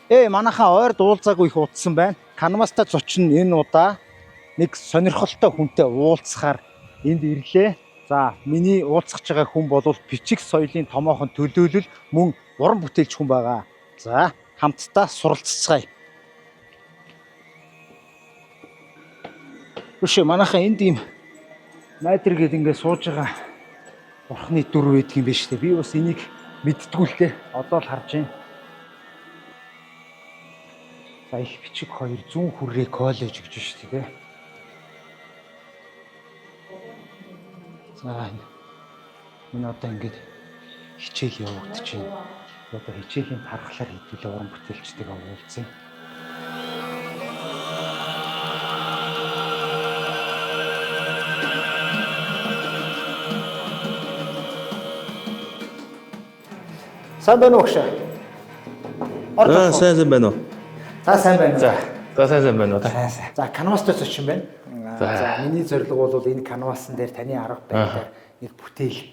Манайхан ойрд уулзаагүй их удсан байна. Канвастай зочин энэ удаа нэг сонирхолтой хүнтэй уулзахаар энд ирлээ. За, миний уулзах байгаа хүн бол бичиг соёлын томоохон төлөөлөл мөн уран бүтээлч хүн байгаа. За, хамтдаа суралццгаая. Үшээ манайхан энд ийм найдэр гээд ингээд сууж байгаа бурхны дүр байдаг юм биш үү? Би бас энийг мэддэггүй л дээ. Одоо л харж байна. За их бичиг хоёр зүүн хүрээ коллеж гэж шүү дээ. За энэ одоо ингээд хичээл явагдаж байна. Одоо хичээлийн тархлаар хэдүүлээ уран бүтээлчтэйгээ уулзъя. Сайн байна уу гшаа? Орж Аа сайн сайн байна уу? За сайн байна. За. За сайн сайн байна уу та? Сайн сайн. За канвастай зочин байна. За миний зорилго бол энэ канвасан дээр таны арга барилаар нэг бүтээл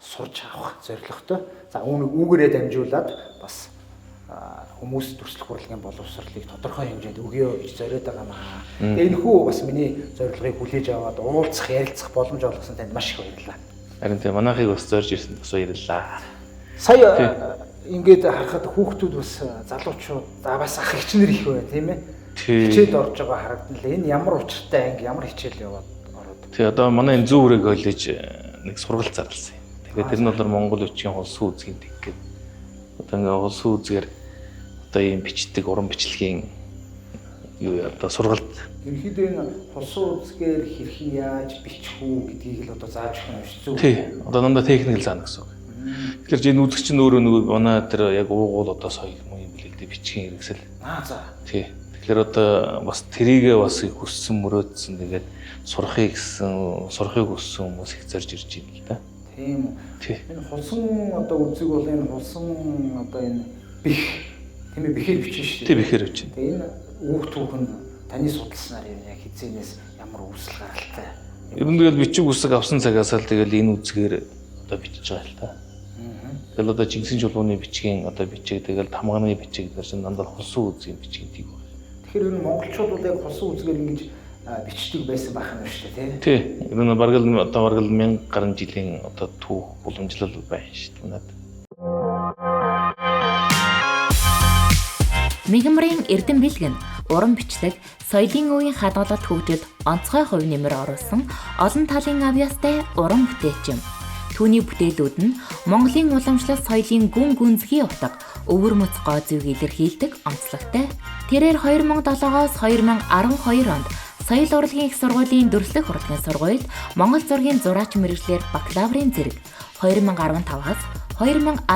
сурч авах зорилготой. За үүгээрээ дамжуулаад бас хүмүүс дүрслэх урлагийн боловсролыг тодорхой хэмжээнд өгөө гэж зориод байгаа маа. Тэгээ энэ хүү бас миний зорилгыг хүлээж аваад уулзах, ярилцах боломж олгосон танд маш их баярлалаа. Харин тийм манайхыг бас зорж ирсэн бас баярлалаа. Сая ингээд харахад хүүхдүүд бас залуучууд за бас ах эгч нар их байна тийм ээ. Хичээлд орж байгаа харагдана л. Энэ ямар учиртай анги, ямар хичээл яваад ороод. Тий одоо манай энэ зүүн хүрээ коллеж нэг сургалт зарласан юм. Тэгээд тэр нь бол Монгол үчгийн хулсан үзгийн тэг гэдэг. Одоо ингээ хулсан үзгээр одоо ийм бичдэг уран бичлэгийн юу одоо сургалт. Ерөнхийдөө энэ хулсан үзгээр хэрхэн яаж бичих үү гэдгийг л одоо зааж өгөх юм шүү. Тий. Одоо дандаа техник л заана гэсэн үг. Тэгэхээр энэ үзэгч нь өөрөө нөгөө манай тэр яг уугуул одоо соёл мөн юм билээ л дээ бичгийн хэрэгсэл. Аа за. Тий. Тэгэхээр одоо бас тэрийгээ бас их хүссэн мөрөөдсөн тэгээд сурахыг гэсэн сурахыг хүссэн хүмүүс их зорж ирж байна л да. Тийм үү. Тий. Энэ хулсан одоо үзэг бол энэ хулсан одоо энэ бих тийм ээ бихээр бичнэ шүү дээ. Тий бихээр бичнэ. Тэгээ энэ үүх түүх нь таны судалснаар юм яг хизээнээс ямар үүсэл гаралтай. Ер нь тэгэл бичиг үсэг авсан цагаас л тэгэл энэ үзгээр одоо бичиж байгаа л та. Тэгэл одоо Чингисийн чулууны бичгийн одоо бичиг тэгэл тамганы бичиг дээр чинь дандаа хулсан үзгийн бичгийн тийг байна. Тэгэхээр энэ монголчууд бол яг хулсан үзгээр ингэж бичдэг байсан байх юм шүү дээ, тий? Тий. Ер нь бараг л одоо бараг л 1000 гаруй жилийн одоо түүх уламжлал байна шүү дээ надад. Мигмрын Эрдэм бэлгэн уран бичлэг соёлын үеийн хадгалалт хөгжилд онцгой хувь нэмэр оруулсан олон талын авьяастай уран бүтээлч юм. Түүний бүтээлүүд нь Монголын уламжлал соёлын гүн гүнзгий утга, өвөр мөц гоо зүйг илэрхийлдэг онцлогтой. Тэрээр 2007-оос 2012 онд Соёл урлагийн их сургуулийн дүрслэх урлагийн сургуульд Монгол зургийн зураач мэргэжлээр бакалаврын зэрэг, 2015-аас 2018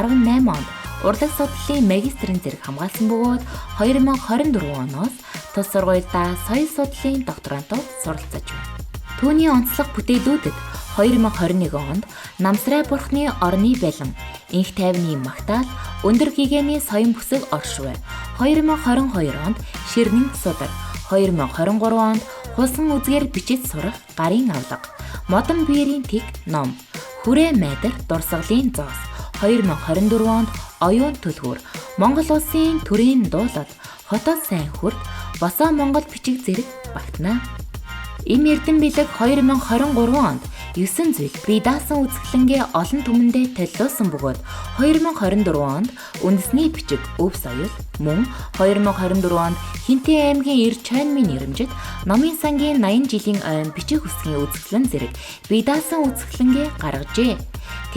онд урлаг судлалын магистрийн зэрэг хамгаалсан бөгөөд 2024 оноос тус сургуульдаа соёл судлалын докторантууд суралцаж байна. Түүний онцлог бүтээлүүдэд 2021 онд Намсрай бурхны орны балан, Инх тайвны магтаал, Өндөр гэгээний соён бүсэг оршвэ. 2022 онд Ширнэн судар, 2023 онд Хулсан үзгээр бичиж сурах гарын авлага, Модон биерийн тэг ном, Хүрээ майдар дурсгалын зоос, 2024 онд Оюун төлгүүр, Монгол улсын төрийн дуулал, Хотод сайн хүрд, Босоо Монгол бичиг зэрэг багтана. Им Эрдэм бэлэг 2023 онд 9 зүйл бие даасан үзэсгэлэнгээ олон түмэндээ толилуулсан бөгөөд 2024 онд үндэсний бичиг өв соёл мөн 2024 онд Хинтээ аймгийн Эр Чойнмын нэрэмжит Номын сангийн 80 жилийн ойн бичиг үсгийн үзэсгэлэн зэрэг бие даасан үзэсгэлэнгээ гаргажээ.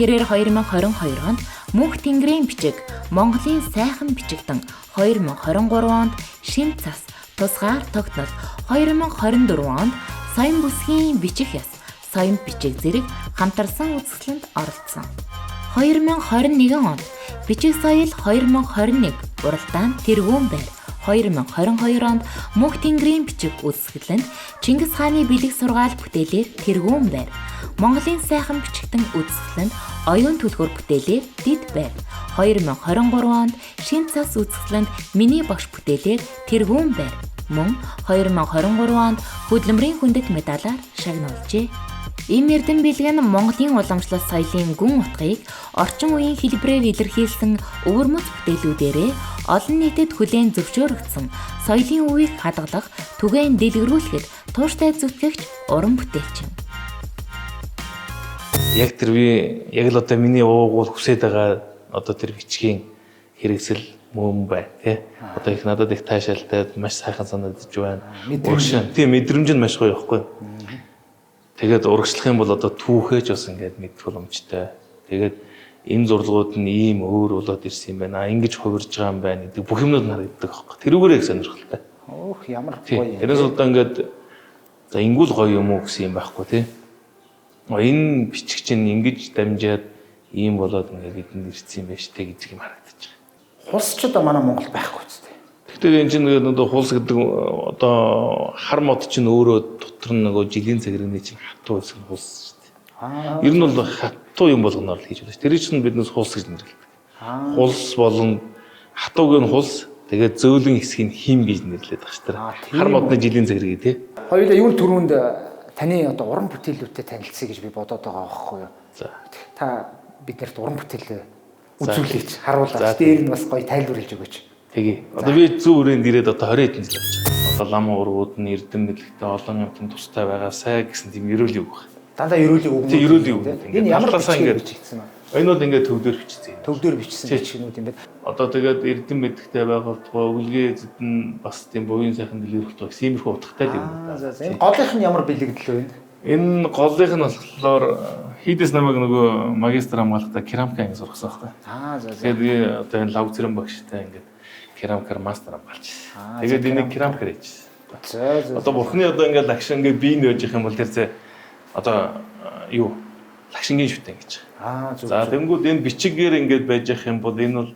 Тэрээр 2022 онд Мөнх Тэнгэрийн бичиг, Монголын сайхан бичигтэн, 2023 онд Шин цас, Тусгаар тогтнол, 2024 онд Соён бүсгийн бичих яс, соён бичиг зэрэг хамтарсан үзэсгэлэнт оролцсон. 2021 онд Бичиг соёл 2021 уралдаан тэргүүн байр, 2022 онд Мөнх Тэнгэрийн бичиг үзэсгэлэнт Чингис хааны бэлэг сургаал бүтээлээр тэргүүн байр, Монголын сайхан бичигтэн үзэсгэлэнт Оюун түлхүүр бүтээлээр дэд байр, 2023 онд Шин цас үзэсгэлэнт Миний багш бүтээлээр тэргүүн байр, мөн 2023 онд хөдөлмөрийн хүндэт медалаар шагнуулжээ. Ийм эрдэм бэлэг нь Монголын уламжлалт соёлын гүн утгыг орчин үеийн хэлбэрээр илэрхийлсэн өвөрмөц бүтээлүүдээрээ олон нийтэд хүлээн зөвшөөрөгдсөн соёлын үеийг хадгалах, түгээн дэлгэрүүлэхэд тууштай зүтгэгч уран бүтээлчин. Яг тэр би яг л одоо миний уугуул хүсээд байгаа одоо тэр бичгийн хэрэгсэл мөн бай тий. Одоо их надад их таашаалтай маш сайхан санагдаж байна. Мэдрэмж. Тийм, мэдрэмж нь маш гоё байхгүй. Тэгээд урагшлах юм бол одоо түүхээж бас ингээд мэдэх боломжтой. Тэгээд энэ зурлагууд нь ийм өөр болоод ирсэн юм байна. Ингэж хувирж байгаа юм байна гэдэг бүх юмнууд нь харагддаг байхгүй. Тэрүүгээрээ их сонирхолтой. Өөх, ямар гоё юм. Тэрнээс одоо ингээд за ингүүл гоё юм уу гэсэн юм байхгүй тий. Энэ бичиг чинь ингэж дамжаад ийм болоод ингээд бидэнд ирсэн юм байна штэ гэж юм харагдаж байгаа. Хулс ч одоо манай Монголд байхгүй ч тий. Гэхдээ энэ чинь нөгөө хулс гэдэг одоо хар мод чинь өөрөө дотор нь нөгөө жилийн цагирганы чинь хатуу хэсэг нь хулс шүү дээ. Ер нь бол хатуу юм болгоноор л хийж байна. Тэр чинь биднээс хулс гэж нэрлэдэг. Хулс болон хатууг нь хулс, тэгээд зөөлөн хэсгийг хим гэж нэрлэдэг байгаа шүү дээ. Хар модны жилийн цагиргийг тий. Хоёулаа юун түрүүнд таны одоо уран бүтээлүүдтэй танилцъя гэж би бодоод байгаа байхгүй юу? За. Та биднэрт уран бүтээл үзүүлээч, харуулаач. Дээр нь бас гоё тайлбарлаж өгөөч. Тэгье. Одоо би зүүн үрээнд ирээд одоо 20 хэдэн жил болж байгаа. Одоо лам ургууд нь эрдэм мэдлэгтэй олон юмтан тустай байгаасай гэсэн тийм ерөөлийг өгөх. Дандаа ерөөлийг өгнө. Тийм, ерөөлийг өгнө. Энэ ямар талаасаа бичгээр ингээд бичигдсэн бэ? Энэ бол ингээд төвдөр бичсэн. Төвдөр бичсэн бичгнүүд юм байна. Одоо тэгээд эрдэм мэдлэгтэй байгаа болтгоо өвлгөө эзэд нь бас тийм буян сайхан дэлгэрэх болтгоо гэсэн иймэрхүү утгатай л юм байна. За за. Энэ голынх нь ямар бэлэгдэл вэ? Энэ голынх нь болохоор хийдэс намайг нөгөө магистр хамгаалахдаа керамика анги сургасан байхгүй. За за. Тэгээд би одоо энэ лав цэрэм багштай ингээд керамикаар мастер хамгаалчихсан. Тэгээд энийг керамикаар хийчихсэн. За за. Одоо бурхны одоо ингээд лагшин ингээд бие нөөж их юм бол тэр зэ одоо юу лагшингийн шүтэн гэж. Зөв. За тэнгууд энэ бичгээр ингээд байж явах юм бол энэ бол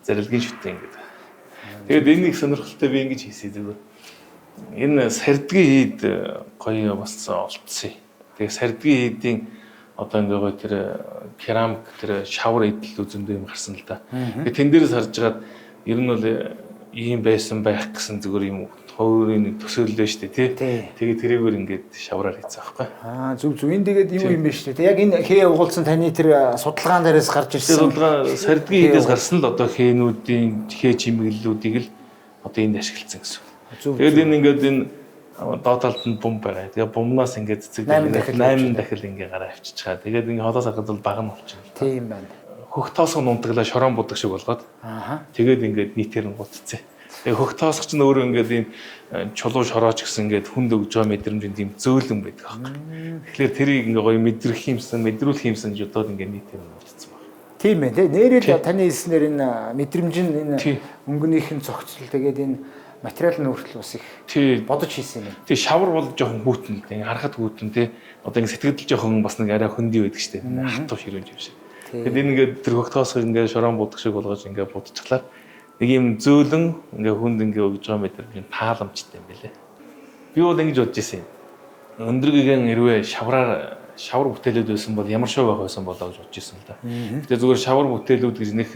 зарилгийн шүтэн ингээд. Тэгээд энийг сонирхолтой би ингэж хийсэн зүгээр. Энэ сардгийн хийд гоё бас олдсон. Тэгээд сардгийн хийдийн одоо ингээ гоё тэр керамик тэр шавар эдэл үзэндээ юм гарсан л да. Тэгээд тэн дээрээс харж хагаад ер нь бол ийм байсан байх гэсэн зүгээр юм хувийн нэг төсөөллөө шүү дээ тий. Тэгээд тэрийгээр ингээд шавраар хийсэн байхгүй. Зүг зүг. Энэ тэгээд юу юм бэ шүү дээ. Яг энэ хээ угуулсан таны тэр судалгаан дээрээс гарч ирсэн. Судалгаа сардгийн хийдээс гарсан л одоо хээнүүдийн хээ чимэглэлүүдийг л одоо энд ашигласан гэсэн. Тэгээд энэ ингээд энэ доод талд нь бум байгаа. Тэгээд бумнаас ингээд цэцэг 8 дахил ингээд гараа авчиж байгаа. Тэгээд ингээд холоос харахад бол баг нь болчихно. Тийм байна. Хөх тоосго нунтаглаа шорон будаг шиг болгоод. Тэгээд ингээд нийтээр нь гутцээ. Тэгээд хөх тоосго чинь өөрөө ингээд ийм чулуу шорооч гэсэн ингээд хүнд өгж байгаа мэдрэмжийн тийм зөөлөн байдаг аахгүй. Тэгэхээр тэрийг ингээд гоё мэдрэх юмсан, мэдрүүлэх юмсан гэж бодоод ингээд нийтээр нь гутцсан байна. Тийм ээ, тий. Нэрэл таны хэлснээр энэ мэдрэмж нь энэ өнгөнийх нь зохицол тэгээд энэ материал нь өөрчлөл бас их бодож хийсэн юм. Тий, шавар бол жоохон хүүтэн л дээ. Харахад хүүтэн тий. Одоо ингэ сэтгэл жоохон бас нэг арай хөндөй байдаг штэ. Хатуу ширүүн юм шиг. Тэгээд энэ ингээд тэр хөх тоосгыг ингээд шорон будаг шиг болгож ингээд будчихлаар нэг юм зөөлөн ингээд хүнд ингээд өгж байгаа мэдрэмж тааламжтай юм байлээ. Би бол ингэж бодож исэн юм. Өндөр гигэн хэрвээ шавраар шавар бүтээлүүд байсан бол ямар шоу байх байсан болоо гэж бодож исэн л да. Гэтэ зүгээр шавар бүтээлүүд гэж нэх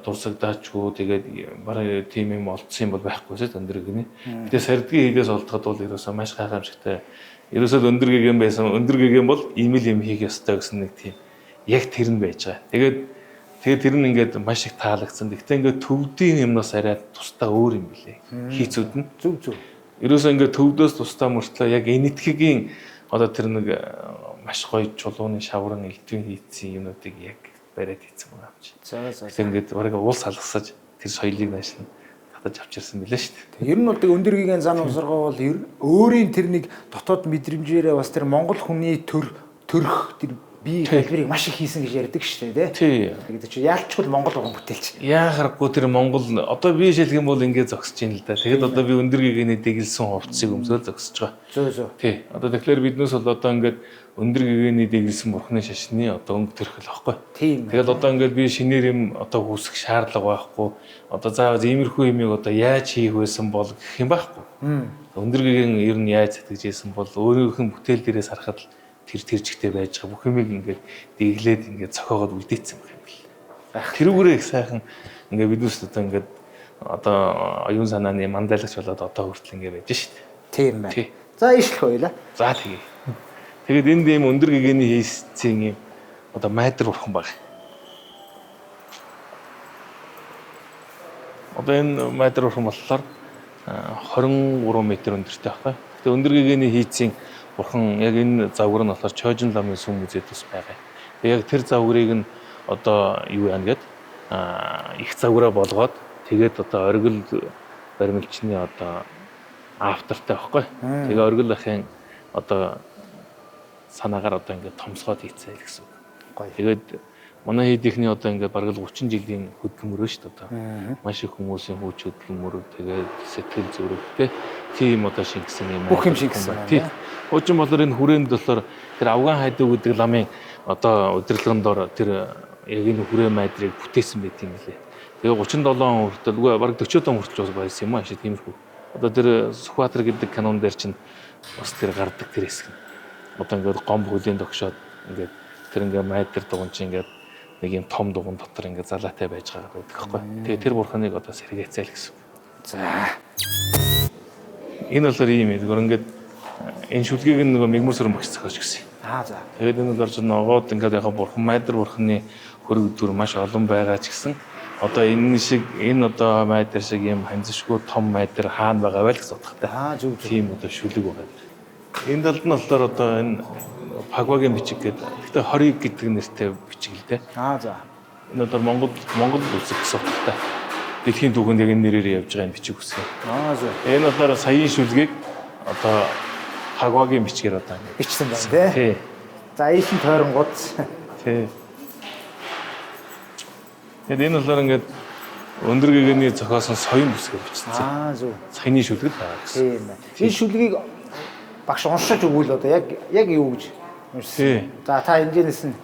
дурсагдаачгүй тэгээд бараг тийм юм олдсон юм бол байхгүйсээ өндөр гигэн. Гэтэ сардгийн хийдээс олдоход бол ерөөсөө маш гайхамшигтай. Ерөөсөө өндөр гигэн байсан. Өндөр гигэн бол ийм л юм хийх ёстой гэсэн нэг тийм яг тэр нь байж байгаа. Тэгээд тэр нь ингээд маш их таалагдсан. Гэхдээ ингээд төвдийн юмнаас арай тусдаа өөр юм билээ. Хийцүүд нь. Зүг зүг. Ерөөсөө ингээд төвдөөс тусдаа мөртлөө яг энэтхэгийн одоо тэр нэг маш гоё чулууны шавран элдвийн хийцэн юмнуудыг яг бариад хийцэн байгаа юм чи. За за. Тэгэхээр ингээд бараг уулс алгасаж тэр соёлыг нааш нь татаж авчирсан билээ шүү дээ. Ер нь бол өндөр гигэн зан усаргаа бол өөрийн тэр нэг дотоод мэдрэмжээрээ бас тэр монгол хүний төрх тэр бие хэлбэрийг маш их хийсэн гэж ярьдаг шүү дээ, тий. Тэгээд чи яалчгүй монгол уран бүтээлч. Яа харахгүй тэр монгол одоо би шилэх юм бол ингээд зогсож байна л да. Тэгэхэд одоо би өндөр гэгэний дэгэлсэн хувцсыг өмсөөл зогсож байгаа. Зөө зөө. Тий. Одоо тэгэхээр биднээс бол одоо ингээд өндөр гэгэний дэгэлсэн бурхны шашны одоо өнгө төрхөл واخгүй. Тийм. Тэгэл одоо ингээд би шинээр юм одоо үүсгэх шаардлага байхгүй. Одоо заавал иймэрхүү юмыг одоо яаж хийх байсан бол гэх юм байхгүй. Өндөр гэгэн ер нь яаж сэтгэж ийсэн бол өөрийнх нь бүтээл дээрээс харахад л тэр чигтээ байж байгаа бүх юмыг ингээд дэглээд ингээд цохоогоод үлдээсэн байх юм бэл. Тэрүүгээрээ их сайхан ингээд биднээс одоо ингээд одоо оюун санааны мандайлагч болоод одоо хүртэл ингээд байж шít. Тийм байна. За ишлэх байлаа. За тэгье. Тэгээд энд ийм өндөр гэгэний хийсцийн юм одоо майдар бурхан баг. Одоо энэ майдар бурхан болохоор 23 м өндөртэй байхгүй. Гэтэ өндөр гэгэний хийцийн бурхан яг энэ загвар нь болохоор Чойжин ламын сүм музейд бас байгаа. Тэгээ яг тэр загварыг нь одоо юу яана гэд их загвараа болгоод тэгээд одоо оргил баримлчны одоо автортай байхгүй. Тэгээ оргил ахын одоо санаагаар одоо ингээд томсгоод хийцээ л гэсэн үг. Гоё. Тэгээд манай хийдийнхний одоо ингээд бараг л 30 жилийн хөдөлмөр шүү дээ одоо. Маш их хүмүүсийн хүч хөдөлмөр тэгээд сэтгэл зүрх тийм одоо шингэсэн юм. Бүх юм шингэсэн байна, Тий. Хуучин болоор энэ хүрээнд болохоор тэр Афган хайдуу гэдэг ламын одоо удирдлагын дор тэр яг энэ хүрээ майдрыг бүтээсэн байт юм лээ. Тэгээ 37 он хүртэл үгүй бараг 40 он хүртэл бас байсан юм аа шиг тиймэрхүү. Одоо тэр Сүхбаатар гэдэг кинон дээр чинь бас тэр гардаг тэр хэсэг нь. Одоо ингээд гомб хөлийн догшоод ингээд тэр ингээд майдэр дугуй чинь ингээд нэг юм том дугуйн дотор ингээд залаатай байж байгаа байдаг байхгүй. Тэгээ тэр бурханыг одоо сэргээцээ л гэсэн. За. Энэ болохоор ийм юм. Зүгээр ингээд энэ шүлгийг нөгөө мигмөр сүрэн багш зохиож гисэн. Аа за. Тэгээд энэ бол орж ногоод ингээд яг бурхан майдар бурханы хөрөг дүр маш олон байгаа ч гэсэн одоо энэ шиг энэ одоо майдар шиг юм ханзшгүй том майдар хаана байгаа вэ гэж бодохтой. Аа зөв зөв. Тийм одоо шүлэг байгаа. Энэ талд нь болохоор одоо энэ Пагвагийн бичиг гэдэг. Гэхдээ 20 гэдэг нэртэй бичиг л дээ. Аа за. Энэ одоо Монгол үсэг гэсэн утгатай. Дэлхийн түүхэнд яг энэ нэрээр явж байгаа энэ бичиг үсэг. Аа зөв. Энэ болохоор саяын шүлгийг одоо Пагвагийн бичгээр одоо ингэ Бичсэн байна тий. Тий. За ийшин тойронгууд. Тий. Тэгээд энэ болохоор ингээд өндөр гэгэний зохиосон соён бүсгээр бичсэн. Аа зөв. Саяны шүлэг л байгаа гэсэн. Тийм байна. Энэ шүлгийг багш уншиж өгвөл одоо яг юу гэж уншсан. Тий. За та эндээс нь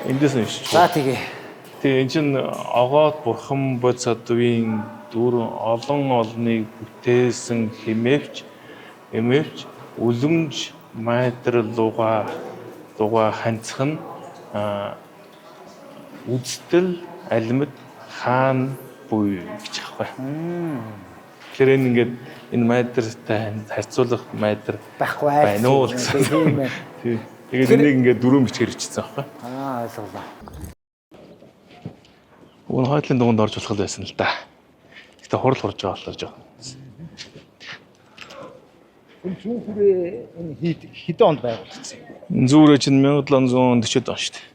Эндээс нь уншиж. за тэгээ. Тий, энэ чинь огоод бурхан бодисадвын дүр олон олныг бүтээсэн химээвч эмээвч үлэмж майдар луга ханцх нь үздэл алмид хаан буй гэж аахгүй. Тэгэхээр энэ ингээд энэ майдартай харьцуулах майдар Байхгүй айл. байна уу гэсэн. Тийм ээ. Тий. Тэгээд энийг ингээд дөрвөн бичгээр бичсэн аахгүй. Аа ойлголоо. Уг нь хойтлын дугуйнд орж болох л байсан л да. Гэтэ хурал хурж байгаа болохоор жоохон. Энэ зүүн хүрээ энэ хийд хэдэн онд байгуулагдсан юм? Зүүрээ чинь 1740-од он шүү дээ.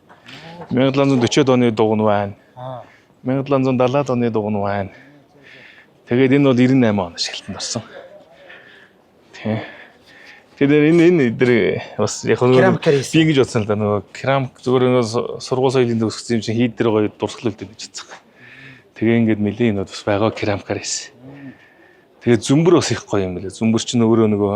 1740-од оны дугуй байна. Аа. 1770-ад оны дугуй байна. Тэгээд энэ бол 98 он ашиглалтанд орсон. Тий. Тэгээд энэ эдэр бас яг Керамикаар хийсэн. би ингэж бодсон л да нөгөө керамик зүгээр нөгөө сургууль соёлын төгсгсөн юм чинь хийд дээр гоё дурсгал үлдээ гэж бодсон. Тэгээ ингээд нэлийн юмуд бас байгаа керамикаар хийсэн. Тэгээд зүмбэр бас их гоё юм билээ. Зүмбэр чинь өөрөө нөгөө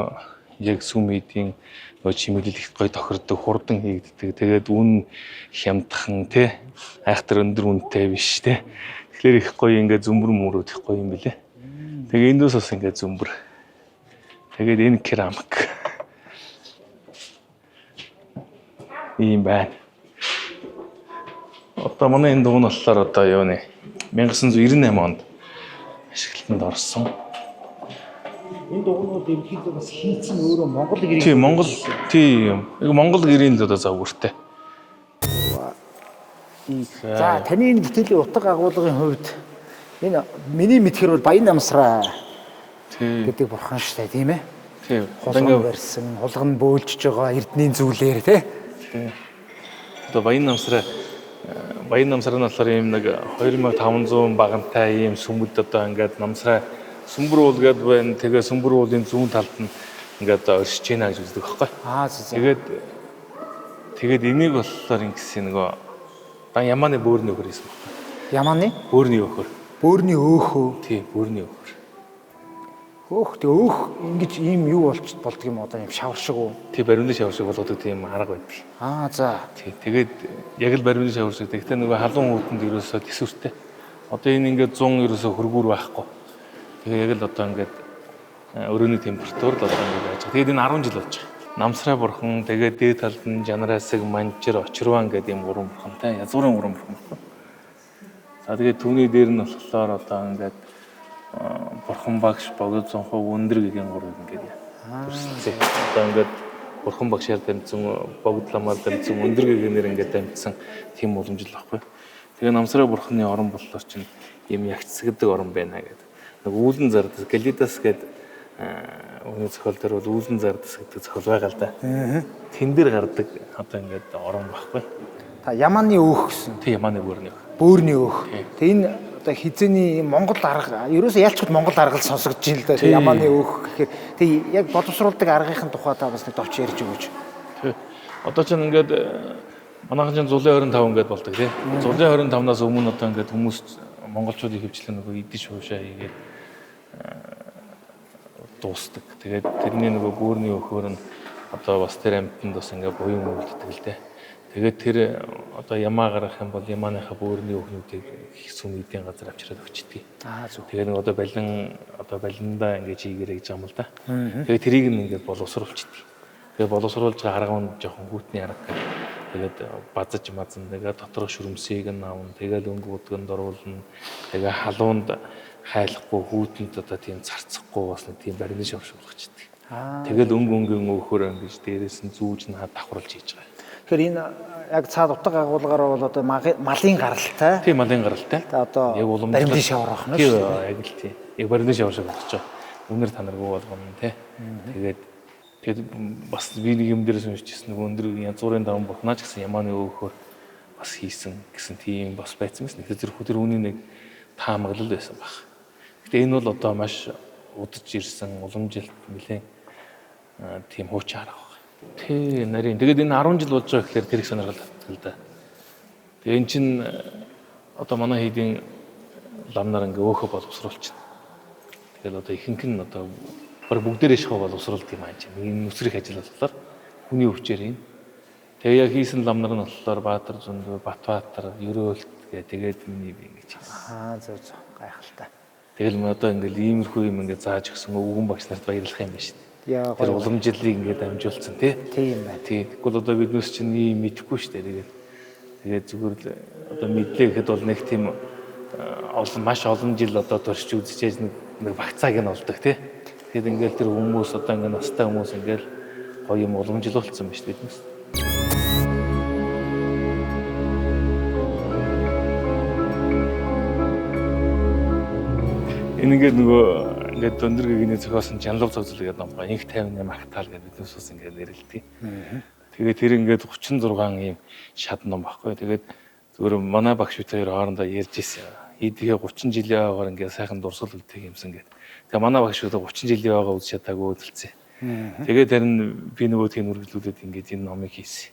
яг сүм эдийн нөгөө чимэглэл их гоё тохирдог, хурдан хийгддэг. Тэгээд үн хямдхан тий айхтар өндөр үнэтэй биш тий. Тэгэхээр их гоё ингээд зүмбэр мөрүүд их гоё юм билээ. Тэгээ эндээс бас ингээд зүмбэр. Тэгээд энэ керамик. Ийм байна. Одоо манай энэ дуг нь болохоор одоо юу нэ 1998 онд ашиглалтанд орсон. Энэ дугуйнууд ерөнхийдөө бас хийцэн өөрөө Монгол гэрийн. Тий, Монгол тий. Яг Монгол гэрийн л одоо загвартай. За таны энэ бүтээлийн утга агуулгын хувьд энэ миний мэдхээр бол Баян намсраа Тий. гэдэг бурхан шүү дээ, тийм ээ? Тий. Одоо Хулган ингээ барьсан, хулган бөөлжж байгаа эрдний зүйлээр тий. одоо Баян намсраа Баян намсраа нь болохоор ийм нэг 2500 багантай ийм сүмэд одоо ингээд намсраа сүмбэр уул гээд байна. Тэгээ сүмбэр уулын зүүн талд нь ингээд оршиж гинэ гэж үздэг байхгүй. Аа зөв. Тэгээд энийг болохоор ингэсэн нөгөө дан ямааны бөөрний өхөр хийсэн байхгүй. Ямааны Бөөрний өхөр. бөөрний өөхөө. Тий, бөөрний өхөр. Хөөх тэг өөх ингэж ийм юу болч болдго юм одоо юм шавар шиг үү? Тий, баримны шавар шиг болгодог тийм арга байдаг. Аа за. Тий, тэгээд яг л баримны шавар шиг. Тэгтээ нөгөө халуун үүдэнд ерөөсөө төсвөртэй. Одоо энэ ингээд 100 ерөөсөө хөргүүр байхгүй. Тэгээ яг л одоо ингээд өрөөний температур л одоо ингээд байж байгаа. Тэгээд энэ 10 жил болж байгаа. Намсраа бурхан, тэгээд дээд талд нь Жанрасыг, Манжир, Очирван гэдэг ийм гурван бурхантай, язгуурын гурван бурхан байхгүй. За тэгээд түүний дээр нь болохоор одоо ингээд бурхан багш, богд зунхуу, өндөр гэгийн гурав ингээд төрсөлцөө. Одоо ингээд Бурхан багшаар дамжсан, богд ламаар дамжсан, өндөр гэгэнээр ингээд дамжсан тийм уламжлал байхгүй. Тэгээ Намсараа бурханы орон боллоор чинь ийм ягцсагдаг орон байна гэдэг. Нэг үүлэн зардас, Галидас гэдэг үүний зохиол дээр бол үүлэн зардас гэдэг зохиол байгаа л да. Тэн дээр гардаг одоо ингээд орон байхгүй. Та Яманы өөх гэсэн. Тэг Яманы бөөрний өөх. Бөөрний өөх. Тэг энэ одоо хизээний Монгол арга ерөөсөө ялчхад Монгол арга л сонсогдож байна л да. Яманы өөх гэхээр тэг яг боловсруулдаг аргын тухай та бас нэг товч ярьж өгөөч. Тэг. Одоо чинь ингээд манайхан чинь зулын 25 ингээд болдог тий. Зулын 25-наас өмнө одоо ингээд хүмүүс монголчуудын хөвчлэн нөгөө идэж хуушаа хийгээд дуустдаг. Тэгээд тэрний нөгөө бөөрний өөхөөр нь одоо бас тэр амьтанд бас ингээд буян үлддэг л дээ. Тэгээд тэр одоо ямаа гаргах юм бол ямааныхаа бөөрний өөхнүүдийг их сүм эдийн газар авчираад өгчдөг. Аа зөв. Тэгээд нэг одоо балин одоо балиндаа ингэж хийгэрэй гэж юм л да. Тэгээд тэрийг нь ингээд боловсруулчихдаг. Тэгээд боловсруулж байгаа арга нь жоохон хүүтний арга гэх. Тэгээд базаж мазан тэгээд доторх шүрмсийг нь авна. Тэгээд өнгө будганд оруулна. Тэгээд халуунд хайлахгүй хүүтэнд одоо тийм царцахгүй бас нэг тийм барин шавшуулчихдаг. Тэгээд өнгө өнгийн өөхөр ингэж дээрээс нь зүүж нь давхарлаж хийж байгаа. Тэгэхээр энэ яг цаад утга агуулгаар бол одоо малын гаралтай. Тийм малын гаралтай. Тэгээ одоо яг уламжлал баримтын шавар байх нь шүү дээ. Яг л тийм. Яг баримтын шавар шиг болгож байгаа. Үнэр танаргүй болгоно тий. Тэгээд тэгээд бас би нэг юм дээрээс уншижсэн нэг өндөр янзуурын даван бурхнаа ч гэсэн ямааны өөхөр бас хийсэн гэсэн тийм бас байсан мэт. Тэгэхээр зөвхөн тэр хүний нэг таамаглал байсан баг. Гэтэ энэ бол одоо маш удаж ирсэн уламжилт нэлээд тийм хуучин арга баг. Тий, нарийн. Тэгээд энэ 10 жил болж байгаа гэхээр тэр их сонирхол татдаг л да. Тэгээ эн чинь одоо манай хийдийн лам нар ингээ өөхө боловсруулчихна. Тэгэл одоо ихэнх нь одоо баг бүгдээрээ шахуу боловсруулдаг юм аа чинь. Энэ нүсрэх ажил болохоор хүний өвчээр юм. Тэгээ яг хийсэн лам нар нь болохоор Баатар Зөндөө, Батбаатар, Ерөөлт гэ тэгээд миний би ингэж хийсэн. Аа зөв зөв гайхалтай. Тэгэл одоо ингээл иймэрхүү юм ингээ зааж өгсөн өвгөн багш нарт баярлах юм байна шүү дээ. Яа Тэр уламжлалыг ингээд дамжуулсан тий. Тийм байна. Тий. Тэгвэл одоо биднээс чинь ийм мэдэхгүй шүү дээ. Тэгээд зүгээр л одоо мэдлээ гэхэд бол нэг тийм олон маш олон жил одоо туршиж үзчихээж нэг багцааг нь олдог тий. Тэгэхээр ингээд тэр хүмүүс одоо ингээд настай хүмүүс ингээд гоё юм уламжлуулсан байна шүү дээ биднээс. Энэ ингээд нөгөө ингээд өндөр гэгэний зохиосон Чанлав зогзол гэдэг ном байгаа. Инх 58 агтаал гэдэг биднээс бас ингээд нэрлэдэг. Тэгээд тэр ингээд 36 ийм шат ном баггүй. Тэгээд зүгээр манай багш бид хоёр хоорондоо ярьж ирсэн. Хийдгээ 30 жилийн ойгоор ингээд сайхан дурсал үлдээх юмсан гэдэг. Тэгээ манай багш бид 30 жилийн ойгоо үзэж чадаагүй үзэлцээ. Тэгээд харин би нөгөө тийм үргэлжлүүлээд ингээд энэ номыг хийсэн.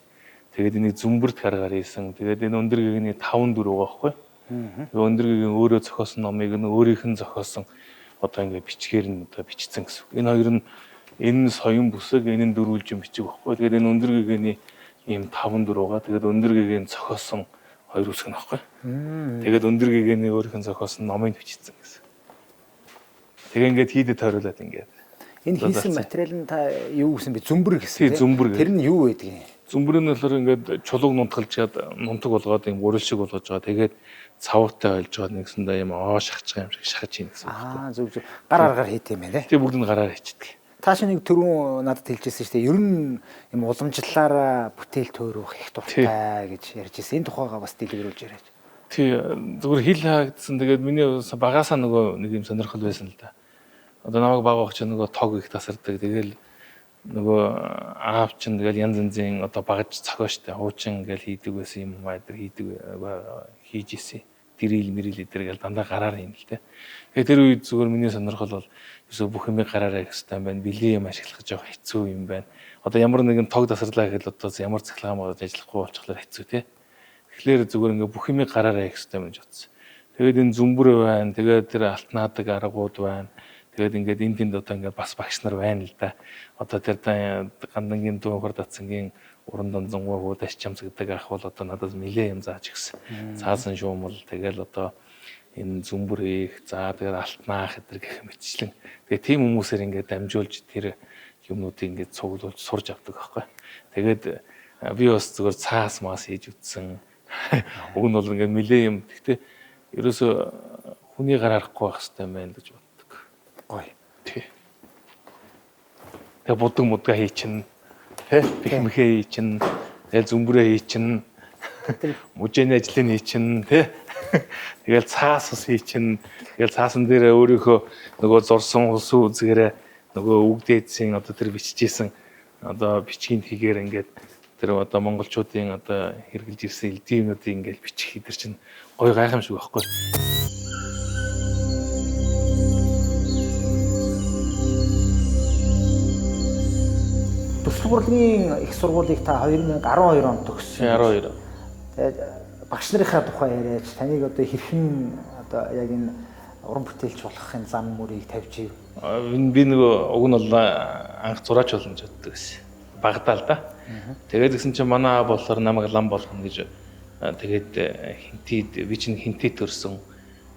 Тэгээд энийг зүмбэрт гаргаар хийсэн. Тэгээд энэ өндөр гэгэний 5 4 байгаа байхгүй. Тэгээ өндөр гэгийн өөрөө зохиосон номыг нь өөрийнх нь зохиосон одоо ингээд бичгээр нь одоо бичсэн гэсэн. Энэ хоёр нь энэ нь соён бүсэг, энэ нь дөрвөлжин бичиг байхгүй. Тэгээд энэ өндөр гэгэний ийм 5 4 байгаа. Тэгээд өндөр гэгэний зохиосон хоёр үсэг нь байхгүй. Тэгээд өндөр гэгэний өөрийнх нь зохиосон номыг бичсэн гэсэн. Тэгээ ингээд хийдэд тойруулаад ингээд. Энэ хийсэн материал нь та юу гэсэн бэ? Зүмбэр гэсэн тийм. Зүмбэр. Тэр нь юу байдгийг? Зүмбэр нь болохоор ингээд чулууг нунтгалж чад нунтаг болгоод юм гурил шиг болгож байгаа. Тэгээд цавуутай ойлж байгаа нэгсэндээ юм оо шахаж байгаа юм шиг шахаж ийн гэсэн. Аа зөв зөв. Гар аргаар хийт юм байна. Тэг бүгд нь гараар хийчдэг. Та шиг нэг түрүүн надад хэлжсэн шүү дээ. Ер нь юм уламжлалаараа бүтээл төөрөх их дуртай гэж ярьж ирсэн. Энэ тухайгаа бас дэлгэрүүлж яриач. Тий, зүгээр хил хаагдсан. Тэгээд миний багасаа нөгөө нэг юм сонирхол байсан л да. Одоо намайг баг багч нөгөө тог их тасардаг. Тэгэл нөгөө аав чинь тэгэл янз янзын одоо багаж цохио штэ. Хуучин ингээл хийдэг байсан юм аа тэр хийдэг хийж исэн. Дэрэл мэрэл эдэр гэл дандаа гараар юм л те. Тэгэхээр тэр үед зүгээр миний сонирхол бол ерөөсөө бүх юмыг гараараа хийх хэрэгтэй юм байна. Бэлэн юм ашиглах жоох хэцүү юм байна. Одоо ямар нэгэн тог тасарлаа гэхэд одоо ямар цахилгаан бодож ажиллахгүй болчихлоор хэцүү те. Тэгэхээр зүгээр ингээ бүх юмыг гараараа хийх хэрэгтэй юм гэж бодсон. Тэгээд энэ зүмбэр байна. Тэгээд тэр алтнаадаг аргууд байна. Тэгээд ингээд энд тэнд одоо ингээд бас багш нар байна л да. Одоо тэр гандангийн дүүхэр татсангийн уран донзонгой хуудас чамц гэдэг ах бол одоо надад нэлээ юм зааж гисэн. Цаасан шуумал тэгэл одоо энэ зүмбэр хийх, за тэгэл алтнаах гэтэр гэх мэтчлэн. Тэгээ тийм хүмүүсээр ингээд дамжуулж тэр юмнуудыг ингээд цуглуулж сурж авдаг байхгүй. Тэгээд би бас зүгээр цаас маас хийж үтсэн. Уг нь бол ингээд нэлээ юм. Гэхдээ ерөөсөө хүний гар харахгүй байх хэрэгтэй юм байна гэж боддог. Гоё. Тий. Тэгээ будаг мудгаа хийчин. Тэ бихмэхээ хийчин, тэгэл зүмбрээ хийчин, мужээний ажлыг хийчин, тэ. Тэгэл цаас ус хийчин, тэгэл цаасан дээр өөрийнхөө нөгөө зурсан улсын үзгээрээ нөгөө үгдээдсийн одоо тэр бичижсэн одоо бичгийн хийгээр ингээд тэр одоо монголчуудын одоо хэрэгжилж ирсэн элдвнүүдийг ингээд бичих тэр чинь гоё гайхамшиг байхгүй. Дүрслэх урлагийн их сургуулийг та 2012 онд төгссөн. 12. Тэгээд багш нарынхаа тухай яриач таныг одоо хэрхэн одоо яг энэ уран бүтээлч болохын зам мөрийг тавьж ив. Би нөгөө уг нь бол анх зураач болно гэж боддог гэсэн. Багадаа л да. Тэгээд гэсэн чинь манай аав болохоор намайг лам болгоно гэж тэгээд хинтид би чинь хинтээ төрсөн.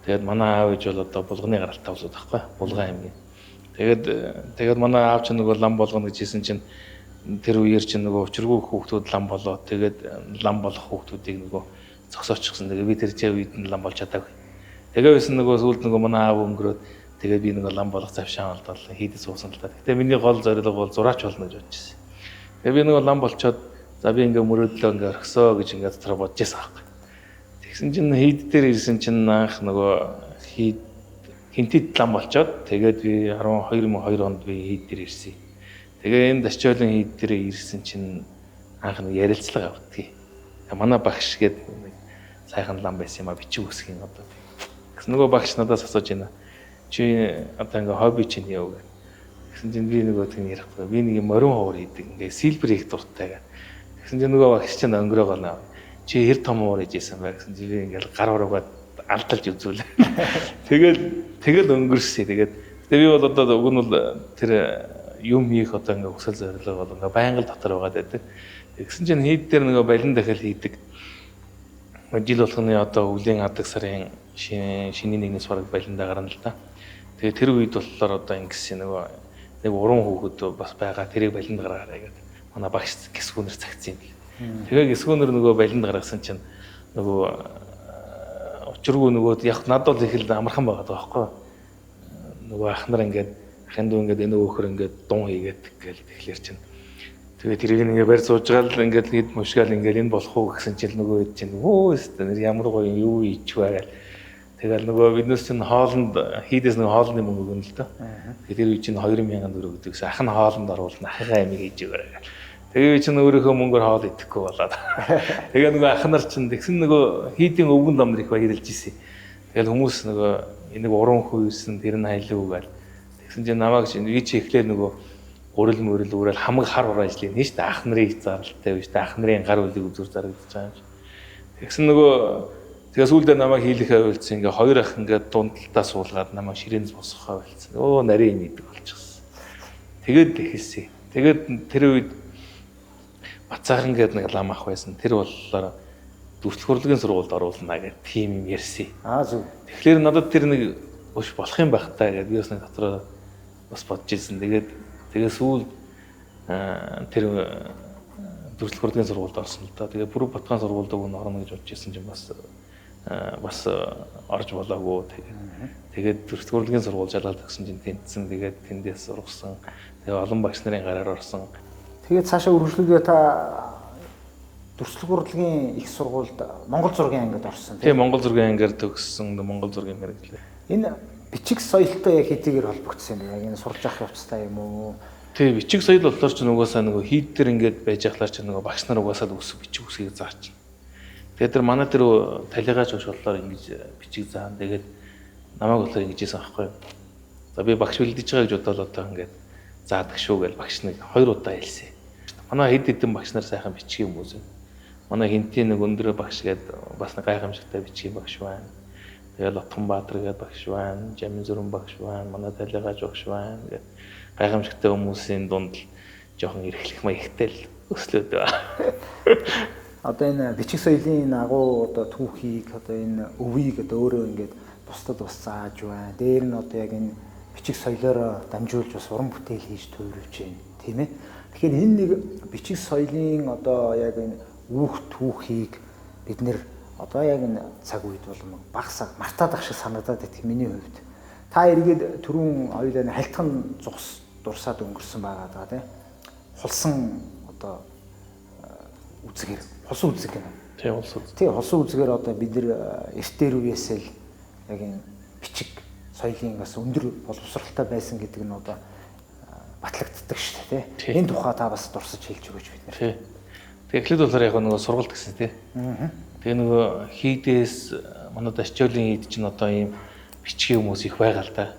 Тэгээд манай аав ээж бол одоо булганы гаралтай болоод байхгүй. Булган аймгийн. Тэгээд манай аав чинь нөгөө лам болгоно гэж хэлсэн чинь тэр үеэр чинь нөгөө учиргүй хүүхдүүд лам болоо. Тэгээд лам болох хүүхдүүдийг нөгөө зогсоочихсон. Тэгээд би тэр чав үед нь лам болж чадаагүй. Тэгээ байсан нөгөө сүүлд нөгөө манай аав өнгөрөөд тэгээд би нөгөө лам болох завшаан олдол хийдэ суусан л та. Гэтэ миний гол зорилго бол зураач болно гэж бодож ирсэн. Тэгээ би нөгөө лам болчоод за би ингээ мөрөөдлөө ингээ орхисоо гэж ингээ дотор бодож байсан аахгүй. Тэгсэн чинь хийд дээр ирсэн чинь анх нөгөө хийд хинтэд лам болчоод тэгээд би 2002 онд би хийд дээр ирсэн. Тэгээ энэ Дашчойлын хийд дээр ирсэн чинь анх нэг ярилцлага авдгийг. Манай багш гээд нэг сайхан лам байсан юм а бичиг үсгийн одоо. Тэгсэн нөгөө багш надаас асууж байна. Чи одоо ингээ хобби чинь юу гэх. Тэгсэн чинь би нөгөө тийм ярихгүй. Би нэг морин ховор хийдэг. Ингээ силбер хийх дуртай гэх. Тэгсэн чинь нөгөө багш чинь өнгөрөөгөө наа. Чи хэр том ховор хийж исэн бэ гэсэн чинь би ингээл гар уруугаад алдалж үзүүлээ. Тэгэл өнгөрсөн. Тэгээд би бол одоо уг нь бол тэр юм хийх одоо ингээ хүсэл зорилго бол ингээ байнга л дотор байгаад байдаг. Тэгсэн чинь хийд дээр нөгөө балин дахил хийдэг. Жил болгоны одоо өвлийн адаг сарын шинийн нэгнээс бараг балиндаа гарна л да. Тэгээ тэр үед болохоор одоо ингэсэн нөгөө нэг уран хүүхэд бас байгаа тэрийг балинд гаргаарай гэдэг. Манай багш гисгүүнэр цагцсан юм бэл. Тэгээ гисгүүнэр нөгөө балинд гаргасан чинь нөгөө учиргүй нөгөө яг надад бол их л амархан байгаа байхгүй. Нөгөө ах нар ингээд ахын дүү ингээд энэ өөхөр ингээд дун хийгээд гээл тэгэхээр чинь тэгээ тэрийг ингээ барь сууж байгаа л ингээд хэд мушгаал ингээд энэ болох уу гэсэн чинь нөгөө хэд чинь өө өстө нэр ямар гоё юу хийчих вэ гээл. Тэгэл нөгөө биднээс чинь хоолнд хийдээс нөгөө хоолны мөнгө өгнө л доо. Тэгээ тэр үе чинь 2000 төгрөг өгдөг гэсэн. Ах нь хоолнд оруулна. Ахыгаа амийг хийж өгөөрэй гэл. Тэгээ би чинь өөрийнхөө мөнгөөр хоол идэхгүй болоод. Тэгээ нөгөө ах нар чинь тэгсэн нөгөө хийдийн өвгөн лам нар их баярлж ирсэн. Тэгэл хүмүүс нөгөө энийг уран хүү ирсэн тэр нь хайлуу гээл. Тэгсэн чинь намайг чинь би чи эхлээ нөгөө гурил мөрөл үрэл хамаг хар ураа ажлыг нь шүү дээ. Ах нарын их зарлалтай биш дээ. Ах нарын гар үлийг үзүр зарагдаж байгаа юм чи. Тэгсэн нөгөө тэгээ сүүлдээ намайг хийлэхээ ойлцсон. Ингээ хоёр ах ингээ дундалтаа суулгаад намайг ширээнд босгохоо ойлцсон. Өө нарийн юм идэг болчихсон. Тэгээд эхэлсэн. Тэгээд тэр үед Бацаахан гээд нэг лам ах байсан. Тэр болохоор дүрслэх урлагийн сургуульд оруулна гэх тийм юм ярьсан. Аа зөв. Тэгэхээр надад тэр нэг өш болох юм байх таа гэдээ би бас нэг дотроо бас бодож ирсэн. Тэгээд сүүлд тэр дүрслэх урлагийн сургуульд орсон л да. Тэгээд Бүрэг Батгаан сургуульд уг нь орно гэж бодож ирсэн чинь бас орж болоогүй. Тэгээд дүрслэх урлагийн сургууль жалгаад өгсөн чинь тэнцсэн. Тэгээд тэндээс сургасан. Тэгээд олон багш нарын гараар орсон. Тэгээд цаашаа үргэлжлүүлээ та дүрслэх урлагийн их сургуульд Монгол зургийн ангид орсон тийм. Монгол зургийн ангиар төгссөн. Монгол зургийн мэргэжлээ. Энэ бичиг соёлтой яг хэдийгээр холбогдсон юм бэ? Яг энэ сурж авах явцтай юм уу? Тийм, бичиг соёл болохоор ч угаасаа нөгөө хийд дээр ингээд байж ахлаар ч нөгөө багш нар угаасаа л үсэг бичиг үсгийг заач. Тэгээд тэр манай тэр талигаач багш болохоор ингэж бичиг заан. Тэгээд намайг болохоор ингэж хийсэн аахгүй юу? За би багш бэлдэж байгаа гэж бодоод одоо ингээд заадаг шүү гэж багш нэг 2 удаа хэлсэн. Манай хэд хэдэн багш нар сайхан бичгийн хүмүүс. Манай хинтийн нэг өндөр багш гээд бас нэг гайхамшигтай бичгийн багш байна. Тэгэл Отгонбаатар гээд багш байна, Жамин зүрэн багш байна, манай талигаач багш байна гээд гайхамшигтай хүмүүсийн дунд л жоохон эрхлэх маягтай л өслөөд байна. Одоо энэ бичиг соёлын энэ агуу одоо түүхийг одоо энэ өвийг одоо өөрөө ингээд бусдад бас зааж байна. Дээр нь одоо яг энэ бичиг соёлоор дамжуулж бас уран бүтээл хийж туйруулж байна, тийм ээ. Тэгэхээр энэ нэг бичиг соёлын одоо яг энэ үүх түүхийг бид нэр одоо яг энэ цаг үед бол багасаа мартаад ах шиг санагдаад байдаг миний хувьд. Та эргээд түрүүн хоёулаа халтхан зугас дурсаад өнгөрсөн байгаа даа тий. Хулсан одоо үзгээр хулсан үзэг гэнэ. Тий, хулсан үзэг. Тий, хулсан үзгээр одоо бид нэр эртээр үеэсээ л яг энэ бичиг соёлын бас өндөр боловсралтай байсан гэдэг нь одоо батлагддаг шүү дээ, тий. Энэ тухай та бас дурсаж хэлж өгөөч бид нэр. Тий. Тэгээ эхлээд болохоор яг нөгөө сургалт гэсэн тий. Тэгээ нөгөө хийдээс манай дашчуулын хийд чинь одоо ийм бичгийн хүмүүс их байгаа л да.